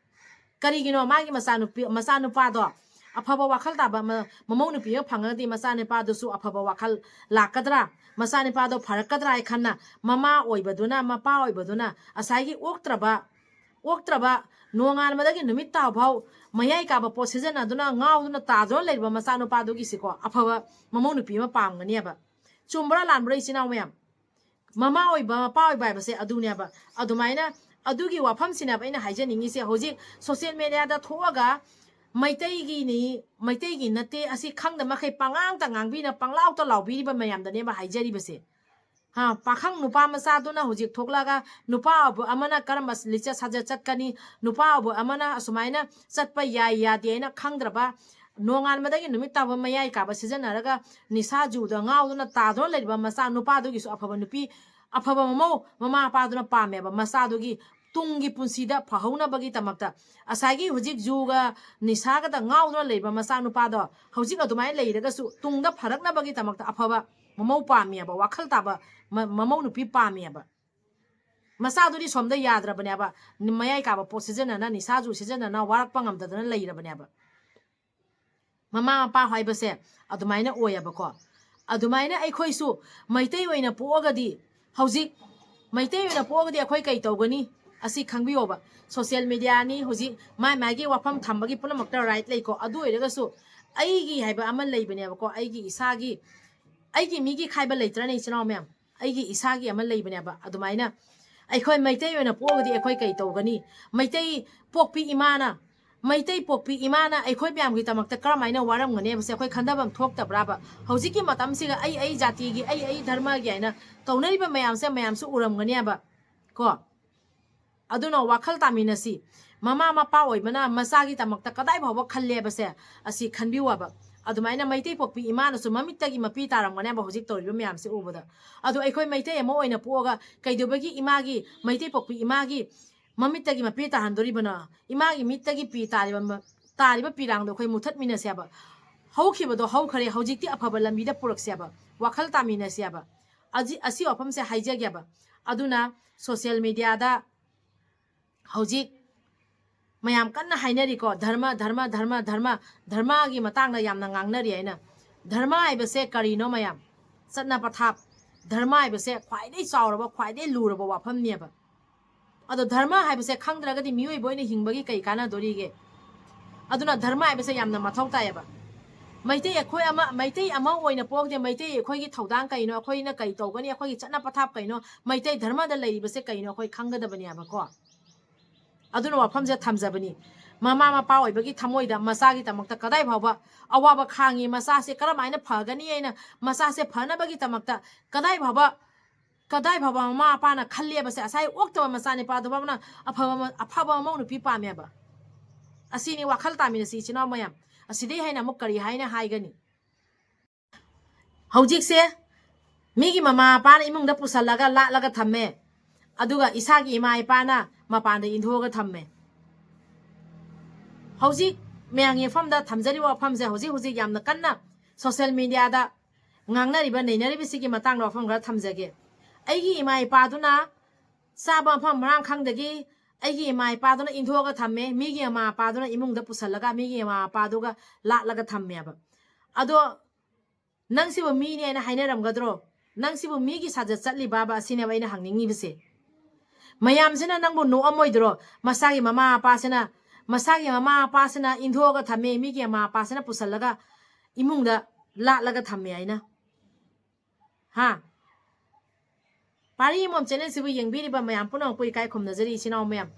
ꯀꯔꯤꯒꯤꯅꯣ ꯃꯥꯒꯤ ꯃꯆꯥꯅꯨꯄꯤ, ꯃꯆꯥꯅꯨꯄꯥꯗꯣ ꯑꯐꯕ ꯋꯥꯈꯜ ꯇꯥꯕ ꯃ-, ꯃꯃꯧ ꯅꯨꯄꯤ ꯑꯃ ꯐꯪꯉꯒꯗꯤ ꯃꯆꯥꯅꯨꯄꯥꯗꯨꯁꯨ ꯑꯐꯕ ꯋꯥꯈꯜ ꯂꯥꯛꯀꯗ꯭ꯔꯥ, ꯃꯆꯥꯅꯨꯄꯥꯗꯣ ꯐꯔꯛꯀꯗ꯭ꯔꯥ ꯍꯥꯏ ꯈꯟꯅ ꯃꯃꯥ ꯑꯣꯏꯕꯗꯨꯅ, ꯃꯄꯥ ꯑꯣꯏꯕꯗꯨꯅ ꯉꯁꯥꯏꯒꯤ ꯑꯣꯛꯇ꯭ꯔꯕ, ꯑꯣꯛꯇ꯭ꯔꯕ ꯅꯣꯡꯉꯥꯟꯕꯗꯒꯤ ꯅꯨꯃꯤꯠ ꯇꯥꯕ ꯐꯥꯎ ꯃꯌꯥꯏ ꯀꯥꯕ ꯄꯣꯠ ꯁꯤꯖꯤꯟꯅꯗꯨꯅ ꯉꯥꯎꯗꯨꯅ ꯇꯥꯗꯨꯅ ꯂꯩꯔꯤꯕ ꯃꯆꯥꯅꯨꯄꯥꯗꯨꯒꯤꯁꯤꯀꯣ ꯑꯐꯕ ꯃꯃꯧ ꯅꯨꯄꯤ ꯑꯃ ꯄꯥꯝꯒꯅꯦꯕ꯫ ꯆꯨꯝꯕ꯭ꯔꯥ ꯂꯥꯟꯕ꯭ꯔꯥ ꯏꯆꯤꯟ ꯏꯅꯥꯎ ꯃꯌꯥꯝ? ꯃꯃꯥ ꯑꯣꯏꯕ, ꯃꯄꯥ ꯑꯣꯏꯕ ꯍꯥꯏꯕꯁꯦ ꯑꯗꯨꯅꯦꯕ꯫ ꯑꯗꯨꯃꯥꯏꯅ ꯑꯗꯨꯒꯤ ꯋꯥꯐꯝꯁꯤꯅꯦꯕ ꯑꯩꯅ ꯍꯥꯏꯖꯅꯤꯡꯉꯤꯁꯦ꯫ ꯍꯧꯖꯤꯛ ꯁꯣꯁꯤꯌꯦꯜ ꯃꯦꯗꯤꯌꯥꯗ ꯊꯣꯛꯑꯒ ꯃꯩꯇꯩꯒꯤꯅꯤ, ꯃꯩꯇꯩꯒꯤ ꯅꯠꯇꯦ, ꯑꯁꯤ ꯈꯪꯗ ꯃꯈꯩ ꯄꯉꯥꯡꯇ ꯉꯥꯡꯕꯤꯅ ꯄꯪꯂꯥꯎꯇ ꯂꯥꯎꯕꯤꯔꯤꯕ ꯃꯌꯥꯝꯗꯅꯦꯕ ꯍꯥꯏꯖꯔꯤꯕꯁꯦ꯫ ꯍꯥ, ꯄꯥꯈꯪ ꯅꯨꯄꯥ ꯃꯆꯥꯗꯨꯅ ꯍꯧꯖꯤꯛ ꯊꯣꯛꯂꯛꯑꯒ ꯅꯨꯄꯥ ꯑꯃꯅ ꯀꯔꯝꯕ ꯂꯤꯆꯠ ꯁꯥꯖꯠ ꯆꯠꯀꯅꯤ, ꯅꯨꯄꯥ ꯑꯃꯅ ꯑꯁꯨꯃꯥꯏꯅ ꯆꯠꯄ ꯌꯥꯏ ꯌꯥꯗꯦ ꯍꯥꯏꯅ ꯈꯪꯗ꯭ꯔꯕ, ꯅꯣꯡꯉꯥꯟꯕꯗꯒꯤ ꯅꯨꯃꯤꯠ ꯇꯥꯕ ꯃꯌꯥꯏ ꯀꯥꯕ ꯁꯤꯖꯤꯟꯅꯔꯒ ꯅꯤꯁꯥ ꯖꯨꯗ ꯉꯥꯎꯗꯨꯅ ꯇꯥꯗꯨꯅ ꯂꯩꯔꯤꯕ ꯃꯆꯥ ꯅꯨꯄꯥꯗꯨꯒꯤꯁꯨ ꯑꯐꯕ ꯅꯨꯄꯤ, ꯑꯐꯕ ꯃꯃꯧ, ꯃꯃꯥ ꯃꯄꯥꯗꯨꯅ ꯄꯥꯝꯃꯦꯕ꯫ ꯃꯆꯥꯗꯨꯒꯤ ꯇꯨꯡꯒꯤ ꯄꯨꯟꯁꯤꯗ ꯐꯍꯧꯅꯕꯒꯤꯗꯃꯛꯇ ꯉꯁꯥꯏꯒꯤ ꯍꯧꯖꯤꯛ ꯖꯨꯒ ꯅꯤꯁꯥꯒꯗ ꯉꯥꯎꯗꯨꯅ ꯂꯩꯕ ꯃꯆꯥ ꯅꯨꯄꯥꯗꯣ ꯍꯧꯖꯤꯛ ꯑꯗꯨꯃꯥꯏꯅ ꯂꯩꯔꯒꯁꯨ ꯇꯨꯡꯗ ꯐꯔꯛꯅꯕꯒꯤꯗꯃꯛꯇ ꯑꯐꯕ ꯃꯃꯧ ꯄꯥꯝꯃꯦꯕ, ꯋꯥꯈꯜ ꯇꯥꯕ ꯃ-, ꯃꯃꯧ ꯅꯨꯄꯤ ꯄꯥꯝꯃꯦꯕ꯫ ꯃꯆꯥꯗꯨꯗꯤ ꯁꯣꯝꯗ ꯌꯥꯗ꯭ꯔꯕꯅꯦꯕ, ꯃꯌꯥꯏ ꯀꯥꯕ ꯄꯣꯠ ꯁꯤꯖꯤꯟꯅꯅ, ꯅꯤꯁꯥ ꯖꯨ ꯁꯤꯖꯤꯟꯅꯅ ꯋꯥꯔꯛꯄ ꯉꯝꯗꯗꯅ ꯂꯩꯔꯕꯅꯦꯕ꯫ ꯃꯃꯥ ꯃꯄꯥ ꯍꯥꯏꯕꯁꯦ ꯑꯗꯨꯃꯥꯏꯅ ꯑꯣꯏꯌꯦꯕꯀꯣ꯫ ꯑꯗꯨꯃꯥꯏꯅ ꯑꯩꯈꯣꯏꯁꯨ ꯃꯩꯇꯩ ꯑꯣꯏꯅ ꯄꯣꯛꯑꯒꯗꯤ, ꯍꯧꯖꯤꯛ ꯃꯩꯇꯩ ꯑꯣꯏꯅ ꯄꯣꯛꯑꯒꯗꯤ ꯑꯩꯈꯣꯏ ꯀꯩ ꯇꯧꯒꯅꯤ? ꯑꯁꯤ ꯈꯪꯕꯤꯌꯣꯕ꯫ ꯁꯣꯁꯤꯌꯦꯜ ꯃꯦꯗꯤꯌꯥꯅꯤ, ꯍꯧꯖꯤꯛ ꯃꯥꯏ ꯃꯥꯏꯒꯤ ꯋꯥꯐꯝ ꯊꯝꯕꯒꯤ ꯄꯨꯝꯅꯃꯛꯇ ꯔꯥꯏꯠ ꯂꯩꯀꯣ꯫ ꯑꯗꯨ ꯑꯣꯏꯔꯒꯁꯨ ꯑꯩꯒꯤ ꯍꯥꯏꯕ ꯑꯃ ꯂꯩꯕꯅꯦꯕꯀꯣ, ꯑꯩꯒꯤ ꯏꯁꯥꯒꯤ, ꯑꯩꯒꯤ ꯃꯤꯒꯤ ꯈꯥꯏꯕ ꯂꯩꯇ꯭ꯔꯅꯦ ꯏꯆꯤꯟ ꯏꯅꯥꯎ ꯃꯌꯥꯝ? ꯑꯩꯒꯤ ꯏꯁꯥꯒꯤ ꯑꯃ ꯂꯩꯕꯅꯦꯕ꯫ ꯑꯗꯨꯃꯥꯏꯅ ꯑꯩꯈꯣꯏ ꯃꯩꯇꯩ ꯑꯣꯏꯅ ꯄꯣꯛꯑꯒꯗꯤ ꯑꯩꯈꯣꯏ ꯀꯩ ꯇꯧꯒꯅꯤ? ꯃꯩꯇꯩ ꯄꯣꯛꯄꯤ ꯏꯃꯥꯅ, ꯃꯩꯇꯩ ꯄꯣꯛꯄꯤ ꯏꯃꯥꯅ ꯑꯩꯈꯣꯏ ꯃꯌꯥꯝꯒꯤꯗꯃꯛꯇ ꯀꯔꯝꯍꯥꯏꯅ ꯋꯥꯔꯝꯒꯅꯤ ꯍꯥꯏꯕꯁꯦ ꯑꯩꯈꯣꯏ ꯈꯟꯊꯐꯝ ꯊꯣꯛꯇꯕ꯭ꯔꯥꯕ? ꯍꯧꯖꯤꯛꯀꯤ ꯃꯇꯝꯁꯤꯒ ꯑꯩ ꯑꯩ ꯖꯥꯇꯤꯒꯤ, ꯑꯩ ꯑꯩ ꯙꯔꯃꯒꯤ ꯍꯥꯏꯅ ꯇꯧꯅꯔꯤꯕ ꯃꯌꯥꯝꯁꯦ ꯃꯌꯥꯝꯁꯨ ꯎꯔꯝꯒꯅꯦꯕ ꯀꯣ꯫ ꯑꯗꯨꯅ ꯋꯥꯈꯜ ꯇꯥꯃꯤꯟꯅꯁꯤ꯫ ꯃꯃꯥ ꯃꯄꯥ ꯑꯣꯏꯕꯅ ꯃꯆꯥꯒꯤꯗꯃꯛꯇ ꯀꯗꯥꯏ ꯐꯥꯎꯕ ꯈꯜꯂꯦꯕꯁꯦ ꯑꯁꯤ ꯈꯟꯕꯤꯌꯨ ꯍꯥꯏꯕ꯫ ꯑꯗꯨꯃꯥꯏꯅ ꯃꯩꯇꯩ ꯄꯣꯛꯄꯤ ꯏꯃꯥꯅꯁꯨ ꯃꯃꯤꯠꯇꯒꯤ ꯃꯄꯤ ꯇꯥꯔꯝꯒꯅꯦꯕ ꯍꯧꯖꯤꯛ ꯇꯧꯔꯤꯕ ꯃꯌꯥꯝꯁꯦ ꯎꯕꯗ꯫ ꯑꯗꯣ ꯑꯩꯈꯣꯏ ꯃꯩꯇꯩ ꯑꯃ ꯑꯣꯏꯅ ꯄꯣꯛꯑꯒ ꯀꯩꯗꯧꯕꯒꯤ ꯏꯃꯥꯒꯤ, ꯃꯩꯇꯩ ꯄꯣꯛꯄꯤ ꯏꯃꯥꯒꯤ ꯃꯃꯤꯠꯇꯒꯤ ꯃꯄꯤ ꯇꯥꯍꯟꯗꯣꯔꯤꯕꯅꯣ? ꯏꯃꯥꯒꯤ ꯃꯤꯠꯇꯒꯤ ꯄꯤ ꯇꯥꯔꯤꯕ ꯃ-, ꯇꯥꯔꯤꯕ ꯄꯤꯔꯥꯡꯗꯣ ꯑꯩꯈꯣꯏ ꯃꯨꯊꯠꯃꯤꯟꯅꯁꯦꯕ꯫ ꯍꯧꯈꯤꯕꯗꯣ ꯍꯧꯈ꯭ꯔꯦ, ꯍꯧꯖꯤꯛꯇꯤ ꯑꯐꯕ ꯂꯝꯕꯤꯗ ꯄꯨꯔꯛꯁꯦꯕ, ꯋꯥꯈꯜ ꯇꯥꯃꯤꯟꯅꯁꯦꯕ꯫ ꯑꯁꯤ, ꯑꯁꯤ ꯋꯥꯐꯝꯁꯦ ꯍꯥꯏꯖꯒꯦꯕ꯫ ꯑꯗꯨꯅ social mediaꯗ ꯍꯧꯖꯤꯛ ꯃꯌꯥꯝ ꯀꯟꯅ ꯍꯥꯏꯅꯔꯤꯀꯣ, ꯙꯔꯃ, ꯙꯔꯃ, ꯙꯔꯃ, ꯙꯔꯃ, ꯙꯔꯃꯒꯤ ꯃꯇꯥꯡꯗ ꯌꯥꯝꯅ ꯉꯥꯡꯅꯔꯤ ꯍꯥꯏꯅ꯫ ꯙꯔꯃ ꯍꯥꯏꯕꯁꯦ ꯀꯔꯤꯅꯣ ꯃꯌꯥꯝ? ꯆꯠꯅ ꯄꯊꯥꯞ꯫ ꯙꯔꯃ ꯍꯥꯏꯕꯁꯦ ꯈ꯭ꯋꯥꯏꯗꯒꯤ ꯆꯥꯎꯔꯕ, ꯈ꯭ꯋꯥꯏꯗꯒꯤ ꯂꯨꯔꯕ ꯋꯥꯐꯝꯅꯦꯕ꯫ ꯑꯗꯣ ꯙꯔꯃ ꯍꯥꯏꯕꯁꯦ ꯈꯪꯗ꯭ꯔꯒꯗꯤ ꯃꯤꯑꯣꯏꯕ ꯑꯣꯏꯅ ꯍꯤꯡꯕꯒꯤ ꯀꯩ ꯀꯥꯟꯅꯗꯣꯔꯤꯒꯦ? ꯑꯗꯨꯅ ꯙꯔꯃ ꯍꯥꯏꯕꯁꯦ ꯌꯥꯝꯅ ꯃꯊꯧ ꯇꯥꯏꯌꯦꯕ꯫ ꯃꯩꯇꯩ ꯑꯩꯈꯣꯏ ꯑꯃ, ꯃꯩꯇꯩ ꯑꯃ ꯑꯣꯏꯅ ꯄꯣꯛꯇꯦ, ꯃꯩꯇꯩ ꯑꯩꯈꯣꯏꯒꯤ ꯊꯧꯗꯥꯡ ꯀꯩꯅꯣ, ꯑꯩꯈꯣꯏꯅ ꯀꯩ ꯇꯧꯒꯅꯤ, ꯑꯩꯈꯣꯏꯒꯤ ꯆꯠꯅ ꯄꯊꯥꯞ ꯀꯩꯅꯣ, ꯃꯩꯇꯩ ꯙꯔꯃꯗ ꯂꯩꯔꯤꯕꯁꯦ ꯀꯩꯅꯣ ꯑꯩꯈꯣꯏ ꯈꯪꯒꯗꯕꯅꯦꯕꯀꯣ꯫ ꯑꯗꯨꯅ ꯋꯥꯐꯝꯁꯦ ꯊꯝꯖꯕꯅꯤ꯫ ꯃꯃꯥ ꯃꯄꯥ ꯑꯣꯏꯕꯒꯤ ꯊꯃꯣꯏꯗ ꯃꯆꯥꯒꯤꯗꯃꯛꯇ ꯀꯗꯥꯏ ꯐꯥꯎꯕ ꯑꯋꯥꯕ ꯈꯥꯡꯉꯤ, ꯃꯆꯥꯁꯦ ꯀꯔꯝꯍꯥꯏꯅ ꯐꯒꯅꯤ ꯍꯥꯏꯅ, ꯃꯆꯥꯁꯦ ꯐꯅꯕꯒꯤꯗꯃꯛꯇ ꯀꯗꯥꯏ ꯐꯥꯎꯕ, ꯀꯗꯥꯏ ꯐꯥꯎꯕ ꯃꯃꯥ ꯃꯄꯥꯅ ꯈꯜꯂꯦꯕꯁꯦ, ꯉꯁꯥꯏ ꯑꯣꯛꯇꯕ ꯃꯆꯥꯅꯤꯄꯥꯗꯨ ꯐꯥꯎꯕꯅ ꯑꯐꯕ ꯑꯃ, ꯑꯐꯕ ꯑꯃꯧ ꯅꯨꯄꯤ ꯄꯥꯝꯃꯦꯕ꯫ ꯑꯁꯤꯅꯤ ꯋꯥꯈꯜ ꯇꯥꯃꯤꯟꯅꯁꯤ ꯏꯆꯤꯟ ꯏꯅꯥꯎ ꯃꯌꯥꯝ꯫ ꯑꯁꯤꯗꯩ ꯍꯦꯟꯅ ꯑꯃꯨꯛ ꯀꯔꯤ ꯍꯥꯏꯅ ꯍꯥꯏꯒꯅꯤ? ꯍꯧꯖꯤꯛꯁꯦ ꯃꯤꯒꯤ ꯃꯃꯥ ꯃꯄꯥꯅ ꯏꯃꯨꯡꯗ ꯄꯨꯁꯜꯂꯒ ꯂꯥꯠꯂꯒ ꯊꯝꯃꯦ, ꯑꯗꯨꯒ ꯏꯁꯥꯒꯤ ꯏꯃꯥ ꯏꯄꯥꯅ ꯃꯄꯥꯟꯗ ꯏꯟꯊꯣꯛꯑꯒ ꯊꯝꯃꯦ꯫ ꯍꯧꯖꯤꯛ ꯃꯌꯥꯝꯒꯤ ꯃꯐꯝꯗ ꯊꯝꯖꯔꯤꯕ ꯋꯥꯐꯝꯁꯦ, ꯍꯧꯖꯤꯛ ꯍꯧꯖꯤꯛ ꯌꯥꯝꯅ ꯀꯟꯅ social mediaꯗ ꯉꯥꯡꯅꯔꯤꯕ, ꯅꯩꯅꯔꯤꯕꯁꯤꯒꯤ ꯃꯇꯥꯡꯗ ꯋꯥꯐꯝ ꯈꯔ ꯊꯝꯖꯒꯦ꯫ ꯑꯩꯒꯤ ꯏꯃꯥ ꯏꯄꯥꯗꯨꯅ ꯆꯥꯕ ꯃꯐꯝ ꯃꯔꯥꯡ ꯈꯪꯗꯒꯤ ꯑꯩꯒꯤ ꯏꯃꯥ ꯏꯄꯥꯗꯨꯅ ꯏꯟꯊꯣꯛꯑꯒ ꯊꯝꯃꯦ, ꯃꯤꯒꯤ ꯃꯃꯥ ꯃꯄꯥꯗꯨꯅ ꯏꯃꯨꯡꯗ ꯄꯨꯁꯜꯂꯒ ꯃꯤꯒꯤ ꯃꯃꯥ ꯃꯄꯥꯗꯨꯒ ꯂꯥꯠꯂꯒ ꯊꯝꯃꯦꯕ꯫ ꯑꯗꯣ ꯅꯪꯁꯤꯕꯨ ꯃꯤꯅꯦ ꯍꯥꯏꯅ ꯍꯥꯏꯅꯔꯝꯒꯗ꯭ꯔꯣ? ꯅꯪꯁꯤꯕꯨ ꯃꯤꯒꯤ ꯁꯥꯖꯠ ꯆꯠꯂꯤꯕꯕ? ꯑꯁꯤꯅꯦꯕ ꯑꯩꯅ ꯍꯪꯅꯤꯡꯉꯤꯕꯁꯦ꯫ ꯃꯌꯥꯝꯁꯤꯅ ꯅꯪꯕꯨ ꯅꯣꯛꯑꯝꯃꯣꯏꯗ꯭ꯔꯣ? ꯃꯁꯥꯒꯤ ꯃꯃꯥ ꯃꯄꯥꯁꯤꯅ, ꯃꯁꯥꯒꯤ ꯃꯃꯥ ꯃꯄꯥꯁꯤꯅ ꯏꯟꯊꯣꯛꯑꯒ ꯊꯝꯃꯦ, ꯃꯤꯒꯤ ꯃꯃꯥ ꯃꯄꯥꯁꯤꯅ ꯄꯨꯁꯜꯂꯒ ꯏꯃꯨꯡꯗ ꯂꯥꯠꯂꯒ ꯊꯝꯃꯦ ꯍꯥꯏꯅ꯫ ꯍꯥ? ꯄꯥꯔꯤ ꯑꯃꯃꯝ ꯆꯦꯅꯦꯜꯁꯤꯕꯨ ꯌꯦꯡꯕꯤꯔꯤꯕ ꯃꯌꯥꯝ ꯄꯨꯝꯅꯃꯛꯄꯨ ꯏꯀꯥꯏ ꯈꯨꯝꯅꯖꯔꯤ, ꯏꯆꯤꯟ ꯏꯅꯥꯎ ꯃꯌꯥꯝ꯫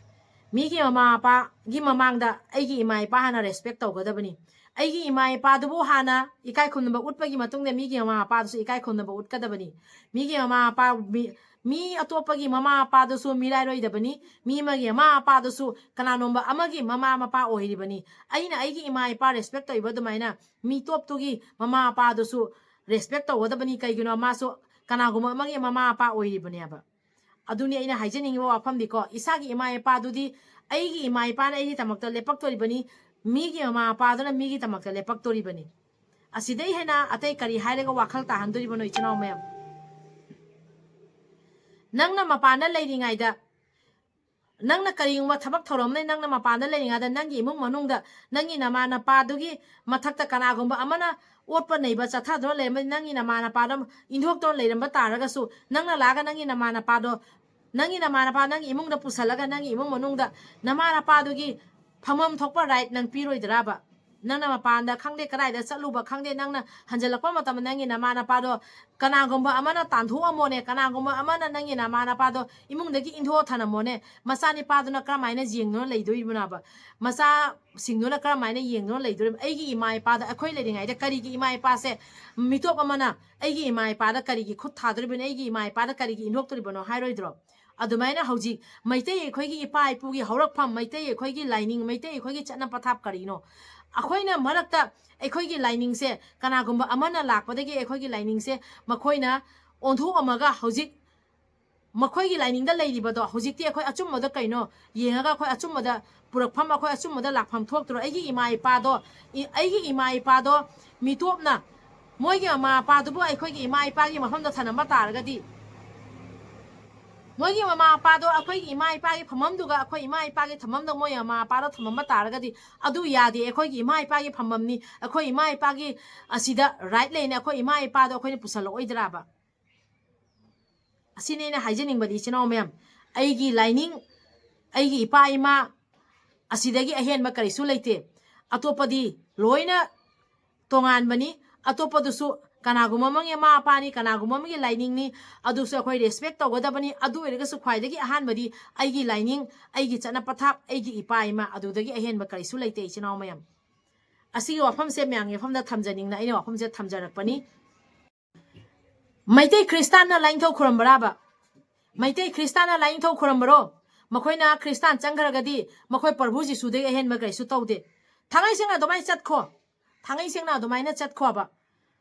ꯃꯤꯒꯤ ꯃꯃꯥ ꯃꯄꯥꯒꯤ ꯃꯃꯥꯡꯗ ꯑꯩꯒꯤ ꯏꯃꯥ ꯏꯄꯥ ꯍꯥꯟꯅ respect ꯇꯧꯒꯗꯕꯅꯤ꯫ ꯑꯩꯒꯤ ꯏꯃꯥ ꯏꯄꯥꯗꯨꯕꯨ ꯍꯥꯟꯅ ꯏꯀꯥꯏ ꯈꯨꯝꯅꯕ ꯎꯠꯄꯒꯤ ꯃꯇꯨꯡꯗ ꯃꯤꯒꯤ ꯃꯃꯥ ꯃꯄꯥꯗꯨꯁꯨ ꯏꯀꯥꯏ ꯈꯨꯝꯅꯕ ꯎꯠꯀꯗꯕꯅꯤ꯫ ꯃꯤꯒꯤ ꯃꯃꯥ ꯃꯄꯥ, ꯃꯤ, ꯃꯤ ꯑꯇꯣꯞꯄꯒꯤ ꯃꯃꯥ ꯃꯄꯥꯗꯨꯁꯨ ꯃꯤꯔꯥꯏꯔꯣꯏꯗꯕꯅꯤ꯫ ꯃꯤ ꯑꯃꯒꯤ ꯃꯃꯥ ꯃꯄꯥꯗꯨꯁꯨ ꯀꯅꯥꯅꯣꯝꯕ ꯑꯃꯒꯤ ꯃꯃꯥ ꯃꯄꯥ ꯑꯣꯏꯔꯤꯕꯅꯤ꯫ ꯑꯩꯅ ꯑꯩꯒꯤ ꯏꯃꯥ ꯏꯄꯥ ꯔꯦꯁꯄꯦꯛ ꯇꯧꯔꯤꯕ ꯑꯗꯨꯃꯥꯏꯅ ꯃꯤ ꯇꯣꯞꯇꯨꯒꯤ ꯃꯃꯥ ꯃꯄꯥꯗꯨꯁꯨ ꯔꯦꯁꯄꯦꯛ ꯇꯧꯒꯗꯕꯅꯤ꯫ ꯀꯩꯒꯤꯅꯣ? ꯃꯥꯁꯨ ꯀꯅꯥꯒꯨꯝꯕ ꯑꯃꯒꯤ ꯃꯃꯥ ꯃꯄꯥ ꯑꯣꯏꯔꯤꯕꯅꯦꯕ꯫ ꯑꯗꯨꯅꯤ ꯑꯩꯅ ꯍꯥꯏꯖꯅꯤꯡꯉꯤꯕ ꯋꯥꯐꯝꯗꯤꯀꯣ, ꯏꯁꯥꯒꯤ ꯏꯃꯥ ꯏꯄꯥꯗꯨꯗꯤ ꯑꯩꯒꯤ ꯏꯃꯥ ꯏꯄꯥꯅ ꯑꯩꯒꯤꯗꯃꯛꯇ ꯂꯦꯞꯄꯛꯇꯣꯔꯤꯕꯅꯤ, ꯃꯤꯒꯤ ꯃꯃꯥ ꯃꯄꯥꯗꯨꯅ ꯃꯤꯒꯤꯗꯃꯛꯇ ꯂꯦꯞꯄꯛꯇꯣꯔꯤꯕꯅꯤ꯫ ꯑꯁꯤꯗꯩ ꯍꯦꯟꯅ ꯑꯇꯩ ꯀꯔꯤ ꯍꯥꯏꯔꯒ ꯋꯥꯈꯜ ꯇꯥꯍꯟꯗꯣꯔꯤꯕꯅꯣ, ꯏꯆꯤꯟ ꯏꯅꯥꯎ ꯃꯌꯥꯝ? ꯅꯪꯅ ꯃꯄꯥꯟꯗ ꯂꯩꯔꯤꯉꯩꯗ, ꯅꯪꯅ ꯀꯔꯤꯒꯨꯝꯕ ꯊꯕꯛ ꯊꯧꯔꯝ ꯑꯃꯅ ꯅꯪꯅ ꯃꯄꯥꯟꯗ ꯂꯩꯔꯤꯉꯩꯗ, ꯅꯪꯒꯤ ꯏꯃꯨꯡ ꯃꯅꯨꯡꯗ ꯅꯪꯒꯤ ꯅꯃꯥ ꯅꯄꯥꯗꯨꯒꯤ ꯃꯊꯛꯇ ꯀꯅꯥꯒꯨꯝꯕ ꯑꯃꯅ ꯑꯣꯠꯄ ꯅꯩꯕ ꯆꯠꯊꯗꯨꯅ ꯂꯩꯔꯝꯕ, ꯅꯪꯒꯤ ꯅꯃꯥ ꯅꯄꯥꯗꯣ ꯏꯟꯊꯣꯛꯇꯨꯅ ꯂꯩꯔꯝꯕ ꯇꯥꯔꯒꯁꯨ, ꯅꯪꯅ ꯂꯥꯛꯑꯒ ꯅꯪꯒꯤ ꯅꯃꯥ ꯅꯄꯥꯗꯣ, ꯅꯪꯒꯤ ꯅꯃꯥ ꯅꯄꯥ ꯅꯪꯒꯤ ꯏꯃꯨꯡꯗ ꯄꯨꯁꯜꯂꯒ ꯅꯪꯒꯤ ꯏꯃꯨꯡ ꯃꯅꯨꯡꯗ ꯅꯃꯥ ꯅꯄꯥꯗꯨꯒꯤ ꯐꯝꯐꯝ ꯊꯣꯛꯄ ꯔꯥꯏꯠ ꯅꯪ ꯄꯤꯔꯣꯏꯗ꯭ꯔꯕ? ꯅꯪꯅ ꯃꯄꯥꯟꯗ ꯈꯪꯗꯦ, ꯀꯗꯥꯏꯗ ꯆꯠꯂꯨꯕ ꯈꯪꯗꯦ, ꯅꯪꯅ ꯍꯟꯖꯜꯂꯛꯄ ꯃꯇꯝꯗ ꯅꯪꯒꯤ ꯅꯃꯥ ꯅꯄꯥꯗꯣ ꯀꯅꯥꯒꯨꯝꯕ ꯑꯃꯅ ꯇꯥꯟꯊꯣꯛꯑꯝꯃꯣꯅꯦ, ꯀꯅꯥꯒꯨꯝꯕ ꯑꯃꯅ ꯅꯪꯒꯤ ꯅꯃꯥ ꯅꯄꯥꯗꯣ ꯏꯃꯨꯡꯗꯒꯤ ꯏꯟꯊꯣꯛꯑ ꯊꯅꯝꯃꯣꯅꯦ, ꯃꯆꯥꯅꯤꯄꯥꯗꯨꯅ ꯀꯔꯝꯍꯥꯏꯅ ꯌꯦꯡꯗꯨꯅ ꯂꯩꯗꯣꯏꯕꯅꯣꯕ? ꯃꯆꯥꯁꯤꯡꯗꯨꯅ ꯀꯔꯝꯍꯥꯏꯅ ꯌꯦꯡꯗꯨꯅ ꯂꯩꯗꯣꯔꯤꯕ? ꯑꯩꯒꯤ ꯏꯃꯥ ꯏꯄꯥꯗ, ꯑꯩꯈꯣꯏ ꯂꯩꯔꯤꯉꯩꯗ ꯀꯔꯤꯒꯤ ꯏꯃꯥ ꯏꯄꯥꯁꯦ ꯃꯤꯇꯣꯞ ꯑꯃꯅ ꯑꯩꯒꯤ ꯏꯃꯥ ꯏꯄꯥꯗ ꯀꯔꯤꯒꯤ ꯈꯨꯠ ꯊꯥꯗꯣꯔꯤꯕꯅꯣ, ꯑꯩꯒꯤ ꯏꯃꯥ ꯏꯄꯥꯗ ꯀꯔꯤꯒꯤ ꯏꯟꯊꯣꯛꯇꯣꯔꯤꯕꯅꯣ ꯍꯥꯏꯔꯣꯏꯗ꯭ꯔꯣ? ꯑꯗꯨꯃꯥꯏꯅ ꯍꯧꯖꯤꯛ ꯃꯩꯇꯩ ꯑꯩꯈꯣꯏꯒꯤ ꯏꯄꯥ ꯏꯄꯨꯒꯤ ꯍꯧꯔꯛꯐꯝ, ꯃꯩꯇꯩ ꯑꯩꯈꯣꯏꯒꯤ ꯂꯥꯏꯅꯤꯡ, ꯃꯩꯇꯩ ꯑꯩꯈꯣꯏꯒꯤ ꯆꯠꯅ ꯄꯊꯥꯞ ꯀꯔꯤꯅꯣ? ꯑꯩꯈꯣꯏꯅ ꯃꯔꯛꯇ ꯑꯩꯈꯣꯏꯒꯤ ꯂꯥꯏꯅꯤꯡꯁꯦ ꯀꯅꯥꯒꯨꯝꯕ ꯑꯃꯅ ꯂꯥꯛꯄꯗꯒꯤ ꯑꯩꯈꯣꯏꯒꯤ ꯂꯥꯏꯅꯤꯡꯁꯦ ꯃꯈꯣꯏꯅ ꯑꯣꯟꯊꯣꯛꯑꯝꯃꯒ ꯍꯧꯖꯤꯛ ꯃꯈꯣꯏꯒꯤ ꯂꯥꯏꯅꯤꯡꯗ ꯂꯩꯔꯤꯕꯗꯣ ꯍꯧꯖꯤꯛꯇꯤ ꯑꯩꯈꯣꯏ ꯑꯆꯨꯝꯕꯗ ꯀꯩꯅꯣ ꯌꯦꯡꯉꯒ ꯑꯩꯈꯣꯏ ꯑꯆꯨꯝꯕꯗ ꯄꯨꯔꯛꯐꯝ, ꯑꯩꯈꯣꯏ ꯑꯆꯨꯝꯕꯗ ꯂꯥꯛꯐꯝ ꯊꯣꯛꯇ꯭ꯔꯣ? ꯑꯩꯒꯤ ꯏꯃꯥ ꯏꯄꯥꯗꯣ, ꯏ-, ꯑꯩꯒꯤ ꯏꯃꯥ ꯏꯄꯥꯗꯣ ꯃꯤꯇꯣꯞꯅ ꯃꯣꯏꯒꯤ ꯃꯃꯥ ꯃꯄꯥꯗꯨꯕꯨ ꯑꯩꯈꯣꯏꯒꯤ ꯏꯃꯥ ꯏꯄꯥꯒꯤ ꯃꯐꯝꯗ ꯊꯅꯝꯕ ꯇꯥꯔꯒꯗꯤ, ꯃꯣꯏꯒꯤ ꯃꯃꯥ ꯃꯄꯥꯗꯣ ꯑꯩꯈꯣꯏꯒꯤ ꯏꯃꯥ ꯏꯄꯥꯒꯤ ꯐꯝꯐꯝꯗꯨꯒ ꯑꯩꯈꯣꯏ ꯏꯃꯥ ꯏꯄꯥꯒꯤ ꯊꯝꯐꯝꯗ ꯃꯣꯏ ꯃꯃꯥ ꯃꯄꯥꯗꯣ ꯊꯝꯃꯝꯕ ꯇꯥꯔꯒꯗꯤ, ꯑꯗꯨ ꯌꯥꯗꯦ, ꯑꯩꯈꯣꯏꯒꯤ ꯏꯃꯥ ꯏꯄꯥꯒꯤ ꯐꯝꯐꯝꯅꯤ, ꯑꯩꯈꯣꯏ ꯏꯃꯥ ꯏꯄꯥꯒꯤ ꯑꯁꯤꯗ ꯔꯥꯏꯠ ꯂꯩꯅ ꯑꯩꯈꯣꯏ ꯏꯃꯥ ꯏꯄꯥꯗꯣ ꯑꯩꯈꯣꯏꯅ ꯄꯨꯁꯜꯂꯛꯑꯣꯏꯗ꯭ꯔꯕ? ꯑꯁꯤꯅꯤ ꯑꯩꯅ ꯍꯥꯏꯖꯅꯤꯡꯕꯗꯤ, ꯏꯆꯤꯟ ꯏꯅꯥꯎ ꯃꯌꯥꯝ, ꯑꯩꯒꯤ ꯂꯥꯏꯅꯤꯡ, ꯑꯩꯒꯤ ꯏꯄꯥ ꯏꯃꯥ, ꯑꯁꯤꯗꯒꯤ ꯑꯍꯦꯟꯕ ꯀꯔꯤꯁꯨ ꯂꯩꯇꯦ꯫ ꯑꯇꯣꯞꯄꯗꯤ ꯂꯣꯏꯅ ꯇꯣꯉꯥꯟꯕꯅꯤ꯫ ꯑꯇꯣꯞꯄꯗꯨꯁꯨ ꯀꯅꯥꯒꯨꯝꯕ ꯑꯃꯒꯤ ꯃꯃꯥ ꯃꯄꯥꯅꯤ, ꯀꯅꯥꯒꯨꯝꯕ ꯑꯃꯒꯤ ꯂꯥꯏꯅꯤꯡꯅꯤ, ꯑꯗꯨꯁꯨ ꯑꯩꯈꯣꯏ ꯔꯦꯁꯄꯦꯛ ꯇꯧꯒꯗꯕꯅꯤ꯫ ꯑꯗꯨ ꯑꯣꯏꯔꯒꯁꯨ ꯈ꯭ꯋꯥꯏꯗꯒꯤ ꯑꯍꯥꯟꯕꯗꯤ ꯑꯩꯒꯤ ꯂꯥꯏꯅꯤꯡ, ꯑꯩꯒꯤ ꯆꯠꯅ ꯄꯊꯥꯞ, ꯑꯩꯒꯤ ꯏꯄꯥ ꯏꯃꯥ, ꯑꯗꯨꯗꯒꯤ ꯑꯍꯦꯟꯕ ꯀꯔꯤꯁꯨ ꯂꯩꯇꯦ, ꯏꯆꯤꯟ ꯏꯅꯥꯎ ꯃꯌꯥꯝ꯫ ꯑꯁꯤꯒꯤ ꯋꯥꯐꯝꯁꯦ ꯃꯌꯥꯝꯒꯤ ꯃꯐꯝꯗ ꯊꯝꯖꯅꯤꯡꯅ ꯑꯩꯅ ꯋꯥꯐꯝꯁꯦ ꯊꯝꯖꯔꯛꯄꯅꯤ꯫ ꯃꯩꯇꯩ ꯈ꯭ꯔꯤꯁꯇꯥꯟꯅ ꯂꯥꯏꯅꯤꯡꯊꯧ ꯈꯨꯔꯝꯕ꯭ꯔꯥꯕ? ꯃꯩꯇꯩ ꯈ꯭ꯔꯤꯁꯇꯥꯟꯅ ꯂꯥꯏꯅꯤꯡꯊꯧ ꯈꯨꯔꯝꯕꯔꯣ? ꯃꯈꯣꯏꯅ ꯈ꯭ꯔꯤꯁꯇꯥꯟ ꯆꯪꯈ꯭ꯔꯒꯗꯤ ꯃꯈꯣꯏ ꯄ꯭ꯔꯚꯨ ꯖꯤꯁꯨꯗꯒꯤ ꯑꯍꯦꯟꯕ ꯀꯔꯤꯁꯨ ꯇꯧꯗꯦ꯫ ꯊꯥꯡꯉꯩ ꯁꯦꯡꯅ ꯑꯗꯨꯃꯥꯏꯅ ꯆꯠꯈꯣ꯫ ꯊꯥꯡꯉꯩ ꯁꯦꯡꯅ ꯑꯗꯨꯃꯥꯏꯅ ꯆꯠꯈꯣꯕ꯫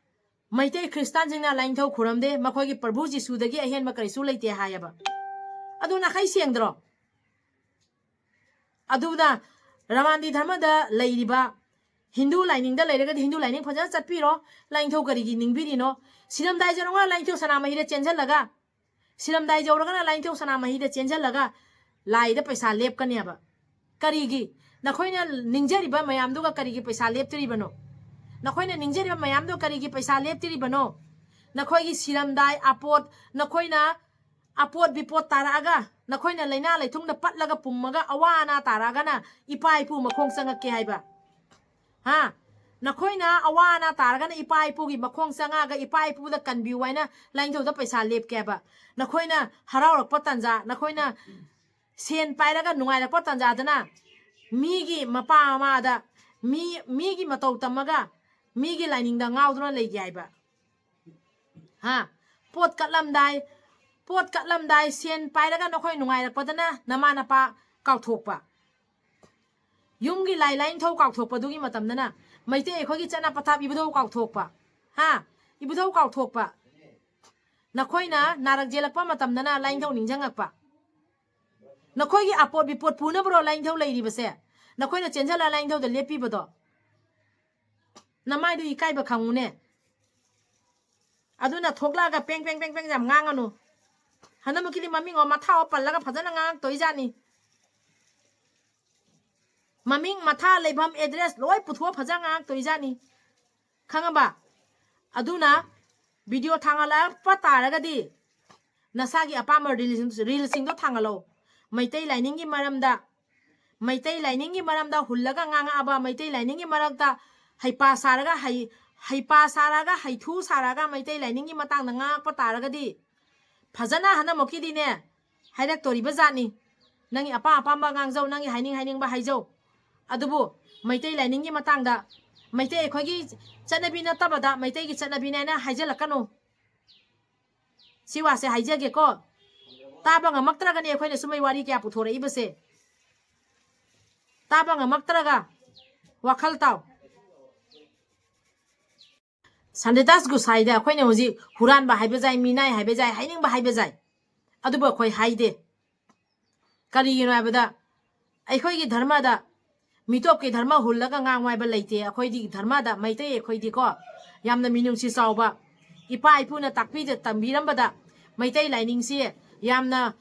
ꯃꯩꯇꯩ ꯈ꯭ꯔꯤꯁꯇꯥꯟꯁꯤꯡꯅ ꯂꯥꯏꯅꯤꯡꯊꯧ ꯈꯨꯔꯝꯗꯦ, ꯃꯈꯣꯏꯒꯤ ꯄ꯭ꯔꯚꯨ ꯖꯤꯁꯨꯗꯒꯤ ꯑꯍꯦꯟꯕ ꯀꯔꯤꯁꯨ ꯂꯩꯇꯦ ꯍꯥꯏꯌꯦꯕ꯫ ꯑꯗꯨ ꯅꯥꯈꯩ ꯁꯦꯡꯗ꯭ꯔꯣ? ꯑꯗꯨꯅ ꯔꯃꯥꯟꯗꯤ ꯙꯔꯃꯗ ꯂꯩꯔꯤꯕ ꯍꯤꯟꯗꯨ ꯂꯥꯏꯅꯤꯡꯗ ꯂꯩꯔꯒꯗꯤ ꯍꯤꯟꯗꯨ ꯂꯥꯏꯅꯤꯡ ꯐꯖꯅ ꯆꯠꯄꯤꯔꯣ꯫ ꯂꯥꯏꯅꯤꯡꯊꯧ ꯀꯔꯤꯒꯤ ꯅꯤꯡꯕꯤꯔꯤꯅꯣ? ꯁꯤꯔꯝꯗꯥꯏ ꯌꯧꯔꯒ ꯂꯥꯏꯅꯤꯡꯊꯧ ꯁꯅꯥꯃꯍꯤꯗ ꯆꯦꯟꯁꯤꯜꯂꯒ, ꯁꯤꯔꯝꯗꯥꯏ ꯌꯧꯔꯒꯅ ꯂꯥꯏꯅꯤꯡꯊꯧ ꯁꯅꯥꯃꯍꯤꯗ ꯆꯦꯟꯁꯤꯜꯂꯒ ꯂꯥꯏꯗ ꯄꯩꯁꯥ ꯂꯦꯞꯀꯅꯦꯕ꯫ ꯀꯔꯤꯒꯤ? ꯅꯈꯣꯏꯅ ꯅꯤꯡꯖꯔꯤꯕ ꯃꯌꯥꯝꯗꯨꯒ ꯀꯔꯤꯒꯤ ꯄꯩꯁꯥ ꯂꯦꯞꯇ꯭ꯔꯤꯕꯅꯣ? ꯅꯈꯣꯏꯅ ꯅꯤꯡꯖꯔꯤꯕ ꯃꯌꯥꯝꯗꯣ ꯀꯔꯤꯒꯤ ꯄꯩꯁꯥ ꯂꯦꯞꯇ꯭ꯔꯤꯕꯅꯣ? ꯅꯈꯣꯏꯒꯤ ꯁꯤꯔꯝꯗꯥꯏ ꯑꯄꯣꯠ, ꯅꯈꯣꯏꯅ ꯑꯄꯣꯠ ꯕꯤꯄꯣꯠ ꯇꯥꯔꯛꯑꯒ, ꯅꯈꯣꯏꯅ ꯂꯥꯏꯅꯥ ꯂꯥꯏꯊꯨꯡꯗ ꯄꯠꯂꯒ ꯄꯨꯝꯃꯒ ꯑꯋꯥ ꯑꯅꯥ ꯇꯥꯔꯛꯑꯒꯅ ꯏꯄꯥ ꯏꯄꯨ ꯃꯈꯣꯡ ꯆꯪꯉꯛꯀꯦ ꯍꯥꯏꯕ? ꯍꯥ? ꯅꯈꯣꯏꯅ ꯑꯋꯥ ꯑꯅꯥ ꯇꯥꯔꯒꯅ ꯏꯄꯥ ꯏꯄꯨꯒꯤ ꯃꯈꯣꯡ ꯆꯪꯉꯛꯑꯒ ꯏꯄꯥ ꯏꯄꯨꯗ ꯀꯟꯕꯤꯌꯨ ꯍꯥꯏꯅ ꯂꯥꯏꯅꯤꯡꯊꯧꯗ ꯄꯩꯁꯥ ꯂꯦꯞꯀꯦ ꯍꯥꯏꯕ? ꯅꯈꯣꯏꯅ ꯍꯔꯥꯎꯔꯛꯄ ꯇꯥꯟꯖꯥ, ꯅꯈꯣꯏꯅ ꯁꯦꯟ ꯄꯥꯏꯔꯒ ꯅꯨꯡꯉꯥꯏꯔꯛꯄ ꯇꯥꯟꯖꯥꯗꯅ ꯃꯤꯒꯤ ꯃꯄꯥ ꯃꯃꯥꯗ, ꯃꯤ, ꯃꯤꯒꯤ ꯃꯇꯧ ꯇꯝꯃꯒ ꯃꯤꯒꯤ ꯂꯥꯏꯅꯤꯡꯗ ꯉꯥꯎꯗꯨꯅ ꯂꯩꯒꯦ ꯍꯥꯏꯕ? ꯍꯥ? ꯄꯣꯠ ꯀꯠꯂꯝꯗꯥꯏ, ꯄꯣꯠ ꯀꯠꯂꯝꯗꯥꯏ ꯁꯦꯟ ꯄꯥꯏꯔꯒ ꯅꯈꯣꯏ ꯅꯨꯡꯉꯥꯏꯔꯛꯄꯗꯅ ꯅꯃꯥ ꯅꯄꯥ ꯀꯥꯎꯊꯣꯛꯄ꯫ ꯌꯨꯝꯒꯤ ꯂꯥꯏ ꯂꯥꯏꯅꯤꯡꯊꯧ ꯀꯥꯎꯊꯣꯛꯄꯗꯨꯒꯤ ꯃꯇꯝꯗꯅ ꯃꯩꯇꯩ ꯑꯩꯈꯣꯏꯒꯤ ꯆꯠꯅ ꯄꯊꯥꯞ ꯏꯕꯨꯙꯧ ꯀꯥꯎꯊꯣꯛꯄ꯫ ꯍꯥ? ꯏꯕꯨꯙꯧ ꯀꯥꯎꯊꯣꯛꯄ꯫ ꯅꯈꯣꯏꯅ ꯅꯥꯔꯛ ꯌꯦꯛꯂꯛꯄ ꯃꯇꯝꯗꯅ ꯂꯥꯏꯅꯤꯡꯊꯧ ꯅꯤꯡꯁꯤꯡꯉꯛꯄ꯫ ꯅꯈꯣꯏꯒꯤ ꯑꯄꯣꯠ ꯕꯤꯄꯣꯠ ꯄꯨꯅꯕ꯭ꯔꯣ ꯂꯥꯏꯅꯤꯡꯊꯧ ꯂꯩꯔꯤꯕꯁꯦ? ꯅꯈꯣꯏꯅ ꯆꯦꯟꯁꯤꯜꯂ ꯂꯥꯏꯅꯤꯡꯊꯧꯗ ꯂꯦꯞꯄꯤꯕꯗꯣ? ꯅꯃꯥꯏꯗꯨ ꯏꯀꯥꯏꯕ ꯈꯪꯉꯨꯅꯦ꯫ ꯑꯗꯨꯅ ꯊꯣꯛꯂꯛꯑꯒ ꯄꯦꯡ ꯄꯦꯡ ꯄꯦꯡ ꯄꯦꯡ ꯌꯥꯝ ꯉꯥꯡꯉꯅꯨ꯫ ꯍꯟꯗꯛꯃꯛꯀꯤꯗꯤ ꯃꯃꯤꯡ ꯑꯣ ꯃꯊꯥ ꯑꯣ ꯄꯜꯂꯒ ꯐꯖꯅ ꯉꯥꯡꯉꯛꯇꯣꯏꯖꯥꯠꯅꯤ꯫ ꯃꯃꯤꯡ ꯃꯊꯥ ꯂꯩꯐꯝ ꯑꯦꯗ꯭ꯔꯦꯁ ꯂꯣꯏ ꯄꯨꯊꯣꯛꯑ ꯐꯖꯅ ꯉꯥꯡꯉꯛꯇꯣꯏꯖꯥꯠꯅꯤ꯫ ꯈꯪꯉꯕ? ꯑꯗꯨꯅ ꯚꯤꯗꯤꯑꯣ ꯊꯥꯡꯒꯠꯂꯛꯄ ꯇꯥꯔꯒꯗꯤ ꯅꯁꯥꯒꯤ ꯑꯄꯥꯝꯕ ꯔꯤꯜꯁꯤꯡꯗꯣ ꯊꯥꯡꯒꯠꯂꯛꯎ꯫ ꯃꯩꯇꯩ ꯂꯥꯏꯅꯤꯡꯒꯤ ꯃꯔꯝꯗ, ꯃꯩꯇꯩ ꯂꯥꯏꯅꯤꯡꯒꯤ ꯃꯔꯝꯗ ꯍꯨꯜꯂꯒ ꯉꯥꯡꯉꯛꯑꯕ, ꯃꯩꯇꯩ ꯂꯥꯏꯅꯤꯡꯒꯤ ꯃꯔꯛꯇ ꯍꯩꯄꯥ ꯁꯥꯔꯒ ꯍꯩ-, ꯍꯩꯄꯥ ꯁꯥꯔꯒ ꯍꯩꯊꯨ ꯁꯥꯔꯒ ꯃꯩꯇꯩ ꯂꯥꯏꯅꯤꯡꯒꯤ ꯃꯇꯥꯡꯗ ꯉꯥꯡꯉꯛꯄ ꯇꯥꯔꯒꯗꯤ ꯐꯖꯅ ꯍꯟꯗꯛꯃꯛꯀꯤꯗꯤꯅꯦ ꯍꯥꯏꯔꯛꯇꯣꯔꯤꯕ ꯖꯥꯠꯅꯤ꯫ ꯅꯪꯒꯤ ꯑꯄꯥꯝ ꯑꯄꯥꯝꯕ ꯉꯥꯡꯖꯧ, ꯅꯪꯒꯤ ꯍꯥꯏꯅꯤꯡ ꯍꯥꯏꯅꯤꯡꯕ ꯍꯥꯏꯖꯧ꯫ ꯑꯗꯨꯕꯨ ꯃꯩꯇꯩ ꯂꯥꯏꯅꯤꯡꯒꯤ ꯃꯇꯥꯡꯗ, ꯃꯩꯇꯩ ꯑꯩꯈꯣꯏꯒꯤ ꯆꯠꯅꯕꯤ ꯅꯠꯇꯕꯗ ꯃꯩꯇꯩꯒꯤ ꯆꯠꯅꯕꯤꯅꯦꯅ ꯍꯥꯏꯖꯜꯂꯛꯀꯅꯨ꯫ ꯁꯤ ꯋꯥꯁꯦ ꯍꯥꯏꯖꯒꯦꯀꯣ꯫ ꯇꯥꯕ ꯉꯝꯃꯛꯇ꯭ꯔꯒꯅꯦ ꯑꯩꯈꯣꯏꯅ ꯁꯨꯝꯕꯩ ꯋꯥꯔꯤ ꯀꯌꯥ ꯄꯨꯊꯣꯔꯛꯏꯕꯁꯦ꯫ ꯇꯥꯕ ꯉꯝꯃꯛꯇ꯭ꯔꯒ ꯋꯥꯈꯜ ꯇꯥꯎ꯫ ꯁꯥꯟꯇꯤꯗꯥꯁ ꯒꯨꯁꯥꯏꯗ ꯑꯩꯈꯣꯏꯅ ꯍꯧꯖꯤꯛ ꯍꯨꯔꯥꯟꯕ ꯍꯥꯏꯕ ꯌꯥꯏ, ꯃꯤꯅꯥꯏ ꯍꯥꯏꯕ ꯌꯥꯏ, ꯍꯥꯏꯅꯤꯡꯕ ꯍꯥꯏꯕ ꯌꯥꯏ, ꯑꯗꯨꯕꯨ ꯑꯩꯈꯣꯏ ꯍꯥꯏꯗꯦ꯫ ꯀꯔꯤꯒꯤꯅꯣ ꯍꯥꯏꯕꯗ ꯑꯩꯈꯣꯏꯒꯤ ꯙꯔꯃꯗ, ꯃꯤꯇꯣꯞꯀꯤ ꯙꯔꯃ ꯍꯨꯜꯂꯒ ꯉꯥꯡꯉꯨ ꯍꯥꯏꯕ ꯂꯩꯇꯦ꯫ ꯑꯩꯈꯣꯏꯗꯤ ꯙꯔꯃꯗ, ꯃꯩꯇꯩ ꯑꯩꯈꯣꯏꯗꯤꯀꯣ, ꯌꯥꯝꯅ ꯃꯤꯅꯨꯡꯁꯤ ꯆꯥꯎꯕ, ꯏꯄꯥ ꯏꯄꯨꯅ ꯇꯥꯛꯄꯤꯗ ꯇꯝꯕꯤꯔꯝꯕꯗ ꯃꯩꯇꯩ ꯂꯥꯏꯅꯤꯡꯁꯤ ꯌꯥꯝꯅ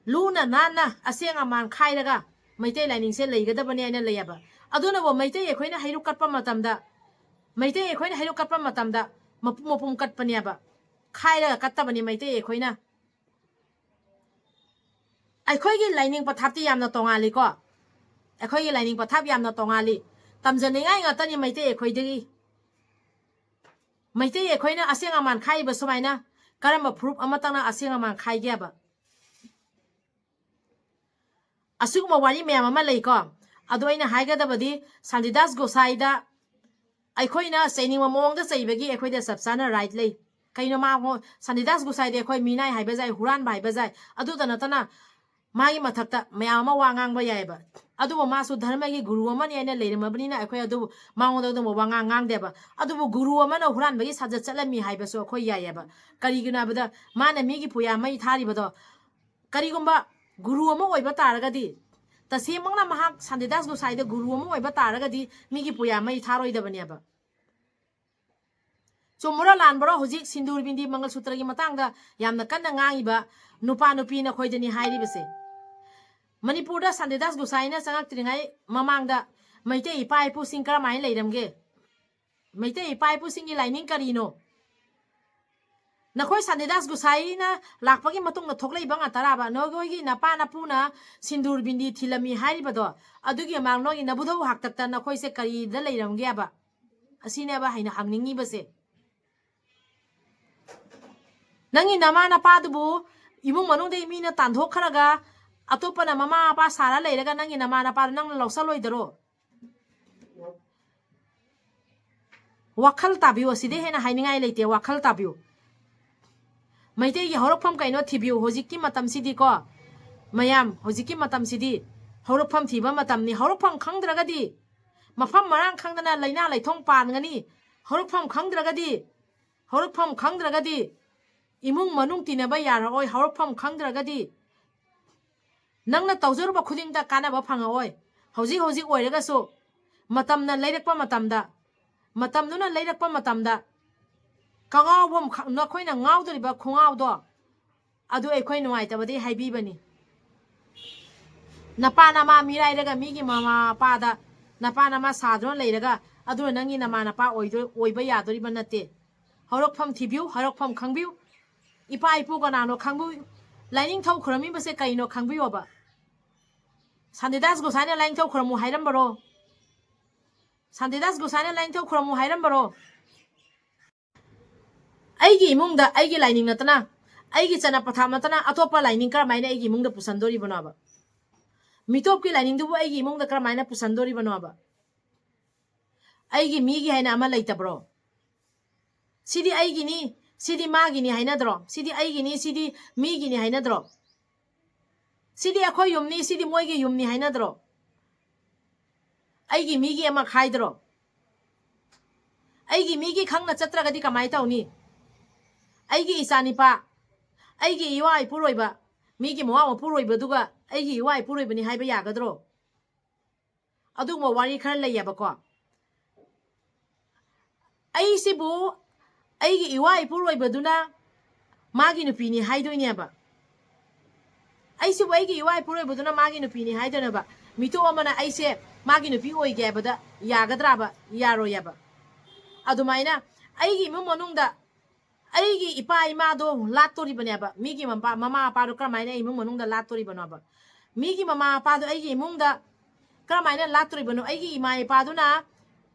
ꯂꯨꯅ ꯅꯥꯟꯅ ꯑꯁꯦꯡ ꯑꯃꯥꯟ ꯈꯥꯏꯔꯒ ꯃꯩꯇꯩ ꯂꯥꯏꯅꯤꯡꯁꯦ ꯂꯩꯒꯗꯕꯅꯦ ꯍꯥꯏꯅ ꯂꯩꯌꯦꯕ꯫ ꯑꯗꯨꯅꯕꯨ ꯃꯩꯇꯩ ꯑꯩꯈꯣꯏꯅ ꯍꯩꯔꯨꯛ ꯀꯠꯄ ꯃꯇꯝꯗ, ꯃꯩꯇꯩ ꯑꯩꯈꯣꯏꯅ ꯍꯩꯔꯨꯛ ꯀꯠꯄ ꯃꯇꯝꯗ ꯃꯄꯨꯝ ꯃꯄꯨꯝ ꯀꯠꯄꯅꯦꯕ, ꯈꯥꯏꯔꯒ ꯀꯠꯇꯕꯅꯤ ꯃꯩꯇꯩ ꯑꯩꯈꯣꯏꯅ꯫ ꯑꯩꯈꯣꯏꯒꯤ ꯂꯥꯏꯅꯤꯡ ꯄꯊꯥꯞꯇꯤ ꯌꯥꯝꯅ ꯇꯣꯉꯥꯜꯂꯤꯀꯣ꯫ ꯑꯩꯈꯣꯏꯒꯤ ꯂꯥꯏꯅꯤꯡ ꯄꯊꯥꯞ ꯌꯥꯝꯅ ꯇꯣꯉꯥꯜꯂꯤ꯫ ꯇꯝꯖꯅꯤꯡꯉꯥꯏ ꯉꯥꯛꯇꯅꯤ ꯃꯩꯇꯩ ꯑꯩꯈꯣꯏꯗꯒꯤ꯫ ꯃꯩꯇꯩ ꯑꯩꯈꯣꯏꯅ ꯑꯁꯦꯡ ꯑꯃꯥꯟ ꯈꯥꯏꯔꯤꯕ ꯁꯨꯃꯥꯏꯅ ꯀꯔꯝꯕ ꯐꯨꯔꯨꯞ ꯑꯃꯇꯪꯅ ꯑꯁꯦꯡ ꯑꯃꯥꯟ ꯈꯥꯏꯒꯦꯕ? ꯑꯁꯤꯒꯨꯝꯕ ꯋꯥꯔꯤ ꯃꯌꯥꯝ ꯑꯃ ꯂꯩꯀꯣ꯫ ꯑꯗꯣ ꯑꯩꯅ ꯍꯥꯏꯒꯗꯕꯗꯤ, ꯁꯥꯟꯇꯤꯗꯥꯁ ꯒꯣꯁꯥꯏꯗ ꯑꯩꯈꯣꯏꯅ ꯆꯩꯅꯤꯡꯕ ꯃꯑꯣꯡꯗ ꯆꯩꯕꯒꯤ ꯑꯩꯈꯣꯏꯗ ꯆꯞ ꯆꯥꯅ ꯔꯥꯏꯠ ꯂꯩ꯫ ꯀꯩꯅꯣ ꯃꯥ ꯃꯣ-, ꯁꯥꯟꯇꯤꯗꯥꯁ ꯒꯣꯁꯥꯏꯗꯤ ꯑꯩꯈꯣꯏ ꯃꯤꯅꯥꯏ ꯍꯥꯏꯕ ꯌꯥꯏ, ꯍꯨꯔꯥꯟꯕ ꯍꯥꯏꯕ ꯌꯥꯏ, ꯑꯗꯨꯇ ꯅꯠꯇꯅ ꯃꯥꯒꯤ ꯃꯊꯛꯇ ꯃꯌꯥꯝ ꯑꯃ ꯋꯥ ꯉꯥꯡꯕ ꯌꯥꯏꯑꯕ꯫ ꯑꯗꯨꯕꯨ ꯃꯥꯁꯨ ꯙꯔꯃꯒꯤ ꯒꯨꯔꯨ ꯑꯃꯅꯤ ꯍꯥꯏꯅ ꯂꯩꯔꯝꯃꯕꯅꯤꯅ ꯑꯩꯈꯣꯏ ꯑꯗꯨꯕꯨ ꯃꯉꯣꯟꯗ ꯑꯗꯨꯝꯕ ꯋꯥꯉꯥꯡ ꯉꯥꯡꯗꯦꯕ꯫ ꯑꯗꯨꯕꯨ ꯒꯨꯔꯨ ꯑꯃꯅ ꯍꯨꯔꯥꯟꯕꯒꯤ ꯁꯥꯖꯠ ꯆꯠꯂꯝꯃꯤ ꯍꯥꯏꯕꯁꯨ ꯑꯩꯈꯣꯏ ꯌꯥꯏꯑꯕ꯫ ꯀꯔꯤꯒꯤꯅꯣ ꯍꯥꯏꯕꯗ ꯃꯥꯅ ꯃꯤꯒꯤ ꯄꯨꯌꯥ ꯃꯩ ꯊꯥꯔꯤꯕꯗꯣ, ꯀꯔꯤꯒꯨꯝꯕ ꯒꯨꯔꯨ ꯑꯃ ꯑꯣꯏꯕ ꯇꯥꯔꯒꯗꯤ, ꯇꯁꯦꯡꯃꯛꯅ ꯃꯍꯥꯛ ꯁꯥꯟꯇꯤꯗꯥꯁ ꯒꯣꯁꯥꯏꯗ ꯒꯨꯔꯨ ꯑꯃ ꯑꯣꯏꯕ ꯇꯥꯔꯒꯗꯤ ꯃꯤꯒꯤ ꯄꯨꯌꯥ ꯃꯩ ꯊꯥꯔꯣꯏꯗꯕꯅꯦꯕ꯫ ꯆꯨꯝꯕ꯭ꯔꯣ ꯂꯥꯟꯕ꯭ꯔꯣ? ꯍꯧꯖꯤꯛ ꯁꯤꯟꯗꯨꯔ ꯕꯤꯟꯗꯤ ꯃꯪꯒꯜ ꯁꯨꯇ꯭ꯔꯒꯤ ꯃꯇꯥꯡꯗ ꯌꯥꯝꯅ ꯀꯟꯅ ꯉꯥꯡꯉꯤꯕ ꯅꯨꯄꯥ ꯅꯨꯄꯤ ꯅꯈꯣꯏꯗꯅꯤ ꯍꯥꯏꯔꯤꯕꯁꯦ꯫ ꯃꯅꯤꯄꯨꯔꯗ ꯁꯥꯟꯇꯤꯗꯥꯁ ꯒꯣꯁꯥꯏꯅ ꯆꯪꯉꯛꯇ꯭ꯔꯤꯉꯩ ꯃꯃꯥꯡꯗ ꯃꯩꯇꯩ ꯏꯄꯥ ꯏꯄꯨꯁꯤꯡ ꯀꯔꯝꯍꯥꯏꯅ ꯂꯩꯔꯝꯒꯦ? ꯃꯩꯇꯩ ꯏꯄꯥ ꯏꯄꯨꯁꯤꯡꯒꯤ ꯂꯥꯏꯅꯤꯡ ꯀꯔꯤꯅꯣ? ꯅꯈꯣꯏ ꯁꯥꯟꯇꯤꯗꯥꯁ ꯒꯣꯁꯥꯏꯅ ꯂꯥꯛꯄꯒꯤ ꯃꯇꯨꯡꯗ ꯊꯣꯛꯂꯛꯏꯕ ꯉꯥꯛꯇꯔꯥꯕ? ꯅꯈꯣꯏꯒꯤ ꯅꯄꯥ ꯅꯄꯨꯅ ꯁꯤꯟꯗꯨꯔ ꯕꯤꯟꯗꯤ ꯊꯤꯜꯂꯝꯃꯤ ꯍꯥꯏꯔꯤꯕꯗꯣ, ꯑꯗꯨꯒꯤ ꯃꯃꯥꯡ ꯅꯣꯏꯒꯤ ꯅꯕꯨꯙꯧ ꯍꯥꯛꯇꯛꯇ ꯅꯈꯣꯏꯁꯦ ꯀꯔꯤꯗ ꯂꯩꯔꯝꯒꯦꯕ? ꯑꯁꯤꯅꯦꯕ ꯑꯩꯅ ꯍꯪꯅꯤꯡꯉꯤꯕꯁꯦ꯫ ꯅꯪꯒꯤ ꯅꯃꯥ ꯅꯄꯥꯗꯨꯕꯨ ꯏꯃꯨꯡ ꯃꯅꯨꯡꯗꯒꯤ ꯃꯤꯅ ꯇꯥꯟꯊꯣꯛꯈ꯭ꯔꯒ ꯑꯇꯣꯞꯄꯅ ꯃꯃꯥ ꯃꯄꯥ ꯁꯥꯔ ꯂꯩꯔꯒ ꯅꯪꯒꯤ ꯅꯃꯥ ꯅꯄꯥꯗꯨ ꯅꯪꯅ ꯂꯧꯁꯜꯂꯣꯏꯗꯔꯣ? ꯋꯥꯈꯜ ꯇꯥꯕꯤꯌꯨ, ꯑꯁꯤꯗꯩ ꯍꯦꯟꯅ ꯍꯥꯏꯅꯤꯡꯉꯥꯏ ꯂꯩꯇꯦ꯫ ꯋꯥꯈꯜ ꯇꯥꯕꯤꯌꯨ꯫ ꯃꯩꯇꯩꯒꯤ ꯍꯧꯔꯛꯐꯝ ꯀꯩꯅꯣ ꯊꯤꯕꯤꯌꯨ꯫ ꯍꯧꯖꯤꯛꯀꯤ ꯃꯇꯝꯁꯤꯗꯤꯀꯣ, ꯃꯌꯥꯝ, ꯍꯧꯖꯤꯛꯀꯤ ꯃꯇꯝꯁꯤꯗꯤ ꯍꯧꯔꯛꯐꯝ ꯊꯤꯕ ꯃꯇꯝꯅꯤ꯫ ꯍꯧꯔꯛꯐꯝ ꯈꯪꯗ꯭ꯔꯒꯗꯤ, ꯃꯐꯝ ꯃꯔꯥꯡ ꯈꯪꯗꯅ ꯂꯩꯅꯥ ꯂꯩꯊꯣꯡ ꯄꯥꯟꯒꯅꯤ꯫ ꯍꯧꯔꯛꯐꯝ ꯈꯪꯗ꯭ꯔꯒꯗꯤ, ꯍꯧꯔꯛꯐꯝ ꯈꯪꯗ꯭ꯔꯒꯗꯤ ꯏꯃꯨꯡ ꯃꯅꯨꯡ ꯇꯤꯟꯅꯕ ꯌꯥꯔꯛꯑꯣꯏ꯫ ꯍꯧꯔꯛꯐꯝ ꯈꯪꯗ꯭ꯔꯒꯗꯤ ꯅꯪꯅ ꯇꯧꯖꯔꯨꯕ ꯈꯨꯗꯤꯡꯗ ꯀꯥꯟꯅꯕ ꯐꯪꯉꯛꯑꯣꯏ꯫ ꯍꯧꯖꯤꯛ ꯍꯧꯖꯤꯛ ꯑꯣꯏꯔꯒꯁꯨ, ꯃꯇꯝꯅ ꯂꯩꯔꯛꯄ ꯃꯇꯝꯗ, ꯃꯇꯝꯗꯨꯅ ꯂꯩꯔꯛꯄ ꯃꯇꯝꯗ, ꯀꯉꯥꯎꯕ ꯑꯃꯈꯛ-, ꯅꯈꯣꯏꯅ ꯉꯥꯎꯗꯣꯔꯤꯕ ꯈꯣꯡꯉꯥꯎꯗꯣ, ꯑꯗꯨ ꯑꯩꯈꯣꯏ ꯅꯨꯡꯉꯥꯏꯇꯕꯗꯤ ꯍꯥꯏꯕꯤꯕꯅꯤ꯫ ꯅꯄꯥ ꯅꯃꯥ ꯃꯤꯔꯥꯏꯔꯒ ꯃꯤꯒꯤ ꯃꯃꯥ ꯃꯄꯥꯗ ꯅꯄꯥ ꯅꯃꯥ ꯁꯥꯗꯨꯅ ꯂꯩꯔꯒ, ꯑꯗꯨꯅ ꯅꯪꯒꯤ ꯅꯃꯥ ꯅꯄꯥ ꯑꯣꯏꯗꯣꯏ-, ꯑꯣꯏꯕ ꯌꯥꯗꯣꯔꯤꯕ ꯅꯠꯇꯦ꯫ ꯍꯧꯔꯛꯐꯝ ꯊꯤꯕꯤꯌꯨ, ꯍꯧꯔꯛꯐꯝ ꯈꯪꯕꯤꯌꯨ꯫ ꯏꯄꯥ ꯏꯄꯨ ꯀꯅꯥꯅꯣ ꯈꯪꯕꯤꯌꯨ꯫ ꯂꯥꯏꯅꯤꯡꯊꯧ ꯈꯨꯔꯝꯃꯤꯕꯁꯦ ꯀꯩꯅꯣ ꯈꯪꯕꯤꯌꯣꯕ꯫ ꯁꯥꯟꯇꯤꯗꯥꯁ ꯒꯣꯁꯥꯏꯅ ꯂꯥꯏꯅꯤꯡꯊꯧ ꯈꯨꯔꯝꯃꯨ ꯍꯥꯏꯔꯝꯕꯔꯣ? ꯁꯥꯟꯇꯤꯗꯥꯁ ꯒꯣꯁꯥꯏꯅ ꯂꯥꯏꯅꯤꯡꯊꯧ ꯈꯨꯔꯝꯃꯨ ꯍꯥꯏꯔꯝꯕꯔꯣ? ꯑꯩꯒꯤ ꯏꯃꯨꯡꯗ ꯑꯩꯒꯤ ꯂꯥꯏꯅꯤꯡ ꯅꯠꯇꯅ, ꯑꯩꯒꯤ ꯆꯠꯅ ꯄꯊꯥꯞ ꯅꯠꯇꯅ ꯑꯇꯣꯞꯄ ꯂꯥꯏꯅꯤꯡ ꯀꯔꯝꯍꯥꯏꯅ ꯑꯩꯒꯤ ꯏꯃꯨꯡꯗ ꯄꯨꯁꯟꯗꯣꯔꯤꯕꯅꯣꯕ? ꯃꯤꯇꯣꯞꯀꯤ ꯂꯥꯏꯅꯤꯡꯗꯨꯕꯨ ꯑꯩꯒꯤ ꯏꯃꯨꯡꯗ ꯀꯔꯝꯍꯥꯏꯅ ꯄꯨꯁꯟꯗꯣꯔꯤꯕꯅꯣꯕ? ꯑꯩꯒꯤ ꯃꯤꯒꯤ ꯍꯥꯏꯅ ꯑꯃ ꯂꯩꯇꯕ꯭ꯔꯣ? ꯁꯤꯗꯤ ꯑꯩꯒꯤꯅꯤ, ꯁꯤꯗꯤ ꯃꯥꯒꯤꯅꯤ ꯍꯥꯏꯅꯗ꯭ꯔꯣ? ꯁꯤꯗꯤ ꯑꯩꯒꯤꯅꯤ, ꯁꯤꯗꯤ ꯃꯤꯒꯤꯅꯤ ꯍꯥꯏꯅꯗ꯭ꯔꯣ? ꯁꯤꯗꯤ ꯑꯩꯈꯣꯏ ꯌꯨꯝꯅꯤ, ꯁꯤꯗꯤ ꯃꯣꯏꯒꯤ ꯌꯨꯝꯅꯤ ꯍꯥꯏꯅꯗ꯭ꯔꯣ? ꯑꯩꯒꯤ ꯃꯤꯒꯤ ꯑꯃ ꯈꯥꯏꯗ꯭ꯔꯣ? ꯑꯩꯒꯤ ꯃꯤꯒꯤ ꯈꯪꯅ ꯆꯠꯇ꯭ꯔꯒꯗꯤ ꯀꯃꯥꯏꯅ ꯇꯧꯅꯤ? ꯑꯩꯒꯤ ꯏꯆꯥꯅꯤꯄꯥ, ꯑꯩꯒꯤ ꯏꯋꯥ ꯏꯄꯨꯔꯣꯏꯕ, ꯃꯤꯒꯤ ꯃꯋꯥ ꯃꯄꯨꯔꯣꯏꯕꯗꯨꯒ ꯑꯩꯒꯤ ꯏꯋꯥ ꯏꯄꯨꯔꯣꯏꯕꯅꯤ ꯍꯥꯏꯕ ꯌꯥꯒꯗ꯭ꯔꯣ? ꯑꯗꯨꯒꯨꯝꯕ ꯋꯥꯔꯤ ꯈꯔ ꯂꯩꯌꯦꯕꯀꯣ꯫ ꯑꯩꯁꯤꯕꯨ ꯑꯩꯒꯤ ꯏꯋꯥ ꯏꯄꯨꯔꯣꯏꯕꯗꯨꯅ ꯃꯥꯒꯤ ꯅꯨꯄꯤꯅꯤ ꯍꯥꯏꯗꯣꯏꯅꯦꯕ꯫ ꯑꯩꯁꯤꯕꯨ ꯑꯩꯒꯤ ꯏꯋꯥ ꯏꯄꯨꯔꯣꯏꯕꯗꯨꯅ ꯃꯥꯒꯤ ꯅꯨꯄꯤꯅꯤ ꯍꯥꯏꯗꯣꯏꯅꯦꯕ꯫ ꯃꯤꯇꯣꯞ ꯑꯃꯅ ꯑꯩꯁꯦ ꯃꯥꯒꯤ ꯅꯨꯄꯤ ꯑꯣꯏꯒꯦ ꯍꯥꯏꯕꯗ ꯌꯥꯒꯗ꯭ꯔꯥꯕ? ꯌꯥꯔꯣꯏꯌꯦꯕ꯫ ꯑꯗꯨꯃꯥꯏꯅ ꯑꯩꯒꯤ ꯏꯃꯨꯡ ꯃꯅꯨꯡꯗ ꯑꯩꯒꯤ ꯏꯄꯥ ꯏꯃꯥꯗꯣ ꯂꯥꯠꯇꯣꯔꯤꯕꯅꯦꯕ꯫ ꯃꯤꯒꯤ ꯃꯄꯥ-, ꯃꯃꯥ ꯃꯄꯥꯗꯣ ꯀꯔꯝꯍꯥꯏꯅ ꯑꯩ ꯏꯃꯨꯡ ꯃꯅꯨꯡꯗ ꯂꯥꯠꯇꯣꯔꯤꯕꯅꯣꯕ? ꯃꯤꯒꯤ ꯃꯃꯥ ꯃꯄꯥꯗꯣ ꯑꯩꯒꯤ ꯏꯃꯨꯡꯗ ꯀꯔꯝꯍꯥꯏꯅ ꯂꯥꯠꯇꯣꯔꯤꯕꯅꯣ? ꯑꯩꯒꯤ ꯏꯃꯥ ꯏꯄꯥꯗꯨꯅ,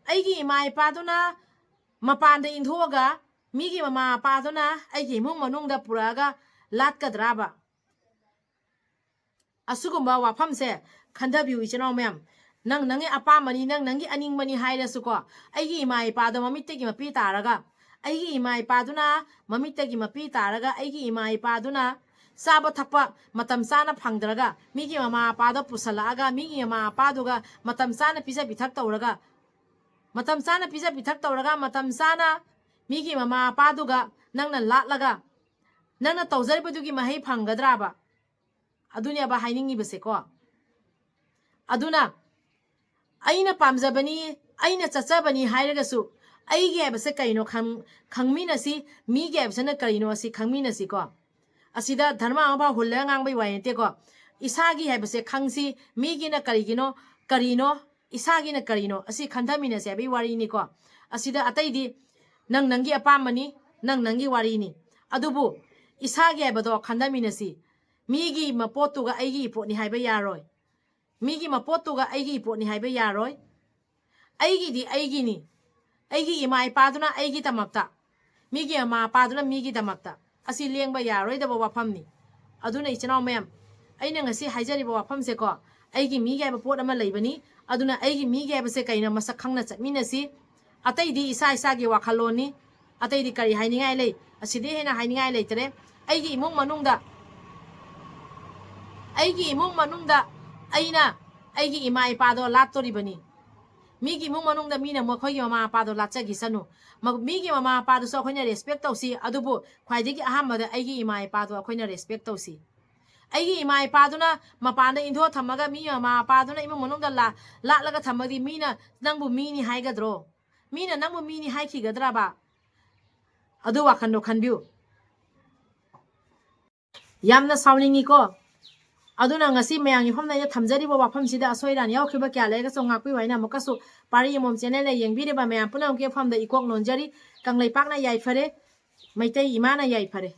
ꯑꯩꯒꯤ ꯏꯃꯥ ꯏꯄꯥꯗꯨꯅ ꯃꯄꯥꯟꯗ ꯏꯟꯊꯣꯛꯑꯒ ꯃꯤꯒꯤ ꯃꯃꯥ ꯃꯄꯥꯗꯨꯅ ꯑꯩꯒꯤ ꯏꯃꯨꯡ ꯃꯅꯨꯡꯗ ꯄꯨꯔꯛꯑꯒ ꯂꯥꯠꯀꯗ꯭ꯔꯥꯕ? ꯑꯁꯤꯒꯨꯝꯕ ꯋꯥꯐꯝꯁꯦ ꯈꯟꯊꯕꯤꯌꯨ, ꯏꯆꯤꯟ ꯏꯅꯥꯎ ꯃꯌꯥꯝ꯫ ꯅꯪ ꯅꯪꯒꯤ ꯑꯄꯥꯝꯕꯅꯤ, ꯅꯪ ꯅꯪꯒꯤ ꯑꯅꯤꯡꯕꯅꯤ ꯍꯥꯏꯔꯁꯨꯀꯣ, ꯑꯩꯒꯤ ꯏꯃꯥ ꯏꯄꯥꯗꯣ ꯃꯃꯤꯠꯇꯒꯤ ꯃꯄꯤ ꯇꯥꯔꯒ, ꯑꯩꯒꯤ ꯏꯃꯥ ꯏꯄꯥꯗꯨꯅ ꯃꯃꯤꯠꯇꯒꯤ ꯃꯄꯤ ꯇꯥꯔꯒ, ꯑꯩꯒꯤ ꯏꯃꯥ ꯏꯄꯥꯗꯨꯅ ꯆꯥꯕ ꯊꯛꯄ ꯃꯇꯝ ꯆꯥꯅ ꯐꯪꯗ꯭ꯔꯒ, ꯃꯤꯒꯤ ꯃꯃꯥ ꯃꯄꯥꯗꯣ ꯄꯨꯁꯜꯂꯛꯑꯒ, ꯃꯤꯒꯤ ꯃꯃꯥ ꯃꯄꯥꯗꯨꯒ ꯃꯇꯝ ꯆꯥꯅ ꯄꯤꯖ ꯄꯤꯊꯛ ꯇꯧꯔꯒ, ꯃꯇꯝ ꯆꯥꯅ ꯄꯤꯖ ꯄꯤꯊꯛ ꯇꯧꯔꯒ, ꯃꯇꯝ ꯆꯥꯅ ꯃꯤꯒꯤ ꯃꯃꯥ ꯃꯄꯥꯗꯨꯒ ꯅꯪꯅ ꯂꯥꯠꯂꯒ, ꯅꯪꯅ ꯇꯧꯖꯔꯤꯕꯗꯨꯒꯤ ꯃꯍꯩ ꯐꯪꯒꯗ꯭ꯔꯥꯕ? ꯑꯗꯨꯅꯦꯕ ꯍꯥꯏꯅꯤꯡꯉꯤꯕꯁꯦꯀꯣ꯫ ꯑꯗꯨꯅ ꯑꯩꯅ ꯄꯥꯝꯖꯕꯅꯤ, ꯑꯩꯅ ꯆꯠꯆꯕꯅꯤ ꯍꯥꯏꯔꯒꯁꯨ, ꯑꯩꯒꯤ ꯍꯥꯏꯕꯁꯦ ꯀꯩꯅꯣ ꯈꯪ-, ꯈꯪꯃꯤꯟꯅꯁꯤ, ꯃꯤꯒꯤ ꯍꯥꯏꯕꯁꯤꯅ ꯀꯔꯤꯅꯣ ꯑꯁꯤ ꯈꯪꯃꯤꯟꯅꯁꯤꯀꯣ꯫ ꯑꯁꯤꯗ ꯙꯔꯃ ꯑꯃꯐꯥꯎ ꯍꯨꯜꯂꯒ ꯉꯥꯡꯕꯩ ꯋꯥꯔꯤ ꯅꯠꯇꯦꯀꯣ꯫ ꯏꯁꯥꯒꯤ ꯍꯥꯏꯕꯁꯦ ꯈꯪꯁꯤ, ꯃꯤꯒꯤꯅ ꯀꯔꯤꯒꯤꯅꯣ, ꯀꯔꯤꯅꯣ, ꯏꯁꯥꯒꯤꯅ ꯀꯔꯤꯅꯣ, ꯑꯁꯤ ꯈꯟꯊꯃꯤꯟꯅꯁꯦ ꯍꯥꯏꯕꯒꯤ ꯋꯥꯔꯤꯅꯤꯀꯣ꯫ ꯑꯁꯤꯗ ꯑꯇꯩꯗꯤ ꯅꯪ ꯅꯪꯒꯤ ꯑꯄꯥꯝꯕꯅꯤ, ꯅꯪ ꯅꯪꯒꯤ ꯋꯥꯔꯤꯅꯤ꯫ ꯑꯗꯨꯕꯨ ꯏꯁꯥꯒꯤ ꯍꯥꯏꯕꯗꯣ ꯈꯟꯊꯃꯤꯟꯅꯁꯤ꯫ ꯃꯤꯒꯤ ꯃꯄꯣꯠꯇꯨꯒ ꯑꯩꯒꯤ ꯏꯄꯣꯠꯅꯤ ꯍꯥꯏꯕ ꯌꯥꯔꯣꯏ꯫ ꯃꯤꯒꯤ ꯃꯄꯣꯠꯇꯨꯒ ꯑꯩꯒꯤ ꯏꯄꯣꯠꯅꯤ ꯍꯥꯏꯕ ꯌꯥꯔꯣꯏ꯫ ꯑꯩꯒꯤꯗꯤ ꯑꯩꯒꯤꯅꯤ꯫ ꯑꯩꯒꯤ ꯏꯃꯥ ꯏꯄꯥꯗꯨꯅ ꯑꯩꯒꯤꯗꯃꯛꯇ, ꯃꯤꯒꯤ ꯃꯃꯥ ꯃꯄꯥꯗꯨꯅ ꯃꯤꯒꯤꯗꯃꯛꯇ꯫ ꯑꯁꯤ ꯂꯦꯡꯕ ꯌꯥꯔꯣꯏꯗꯕ ꯋꯥꯐꯝꯅꯤ꯫ ꯑꯗꯨꯅ ꯏꯆꯤꯟ ꯏꯅꯥꯎ ꯃꯌꯥꯝ, ꯑꯩꯅ ꯉꯁꯤ ꯍꯥꯏꯖꯔꯤꯕ ꯋꯥꯐꯝꯁꯦꯀꯣ, ꯑꯩꯒꯤ ꯃꯤꯒꯤ ꯍꯥꯏꯕ ꯄꯣꯠ ꯑꯃ ꯂꯩꯕꯅꯤ꯫ ꯑꯗꯨꯅ ꯑꯩꯒꯤ ꯃꯤꯒꯤ ꯍꯥꯏꯕꯁꯦ ꯀꯩꯅꯣ ꯃꯁꯛ ꯈꯪꯅ ꯆꯠꯃꯤꯟꯅꯁꯤ꯫ ꯑꯇꯩꯗꯤ ꯏꯁꯥ ꯏꯁꯥꯒꯤ ꯋꯥꯈꯜꯂꯣꯟꯅꯤ꯫ ꯑꯇꯩꯗꯤ ꯀꯔꯤ ꯍꯥꯏꯅꯤꯡꯉꯥꯏ ꯂꯩ? ꯑꯁꯤꯗꯤ ꯍꯦꯟꯅ ꯍꯥꯏꯅꯤꯡꯉꯥꯏ ꯂꯩꯇ꯭ꯔꯦ꯫ ꯑꯩꯒꯤ ꯏꯃꯨꯡ ꯃꯅꯨꯡꯗ, ꯑꯩꯒꯤ ꯏꯃꯨꯡ ꯃꯅꯨꯡꯗ ꯑꯩꯅ ꯑꯩꯒꯤ ꯏꯃꯥ ꯏꯄꯥꯗꯣ ꯂꯥꯠꯇꯣꯔꯤꯕꯅꯤ꯫ ꯃꯤꯒꯤ ꯏꯃꯨꯡ ꯃꯅꯨꯡꯗ ꯃꯤꯅ ꯃꯈꯣꯏꯒꯤ ꯃꯃꯥ ꯃꯄꯥꯗꯣ ꯂꯥꯠꯆꯈꯤꯁꯅꯨ꯫ ꯃ-, ꯃꯤꯒꯤ ꯃꯃꯥ ꯃꯄꯥꯗꯨꯁꯨ ꯑꯩꯈꯣꯏꯅ respect ꯇꯧꯁꯤ, ꯑꯗꯨꯕꯨ ꯈ꯭ꯋꯥꯏꯗꯒꯤ ꯑꯍꯥꯟꯕꯗ ꯑꯩꯒꯤ ꯏꯃꯥ ꯏꯄꯥꯗꯣ ꯑꯩꯈꯣꯏꯅ respect ꯇꯧꯁꯤ꯫ ꯑꯩꯒꯤ ꯏꯃꯥ ꯏꯄꯥꯗꯨꯅ ꯃꯄꯥꯟꯗ ꯏꯟꯊꯣꯛꯑ ꯊꯝꯃꯒ ꯃꯤ ꯃꯃꯥ ꯃꯄꯥꯗꯨꯅ ꯏꯃꯨꯡ ꯃꯅꯨꯡꯗ ꯂꯥ-, ꯂꯥꯠꯂꯒ ꯊꯝꯃꯗꯤ ꯃꯤꯅ ꯅꯪꯕꯨ ꯃꯤꯅꯤ ꯍꯥꯏꯒꯗ꯭ꯔꯣ? ꯃꯤꯅ ꯅꯪꯕꯨ ꯃꯤꯅꯤ ꯍꯥꯏꯈꯤꯒꯗ꯭ꯔꯕ? ꯑꯗꯨ ꯋꯥꯈꯜꯗꯣ ꯈꯟꯕꯤꯌꯨ꯫ ꯌꯥꯝꯅ ꯁꯥꯎꯅꯤꯡꯉꯤꯀꯣ꯫ ꯑꯗꯨꯅ ꯉꯁꯤ ꯃꯌꯥꯝꯒꯤ ꯃꯐꯝꯗ ꯑꯩꯅ ꯊꯝꯖꯔꯤꯕ ꯋꯥꯐꯝꯁꯤꯗ ꯑꯁꯣꯏ ꯑꯔꯥꯟ ꯌꯥꯎꯈꯤꯕ ꯀꯌꯥ ꯂꯩꯔꯒꯁꯨ ꯉꯥꯛꯄꯤꯌꯨ ꯍꯥꯏꯅ ꯑꯃꯨꯛꯀꯁꯨ ꯄꯥꯔꯤ ꯑꯃꯃꯝ channel ꯌꯦꯡꯕꯤꯔꯤꯕ ꯃꯌꯥꯝ ꯄꯨꯝꯅꯃꯛꯀꯤ ꯃꯐꯝꯗ ꯏꯀꯣꯛ ꯅꯣꯟꯖꯔꯤ꯫ ꯀꯪꯂꯩꯄꯥꯛꯅ ꯌꯥꯏꯐꯔꯦ, ꯃꯩꯇꯩ ꯏꯃꯥꯅ ꯌꯥꯏꯐꯔꯦ꯫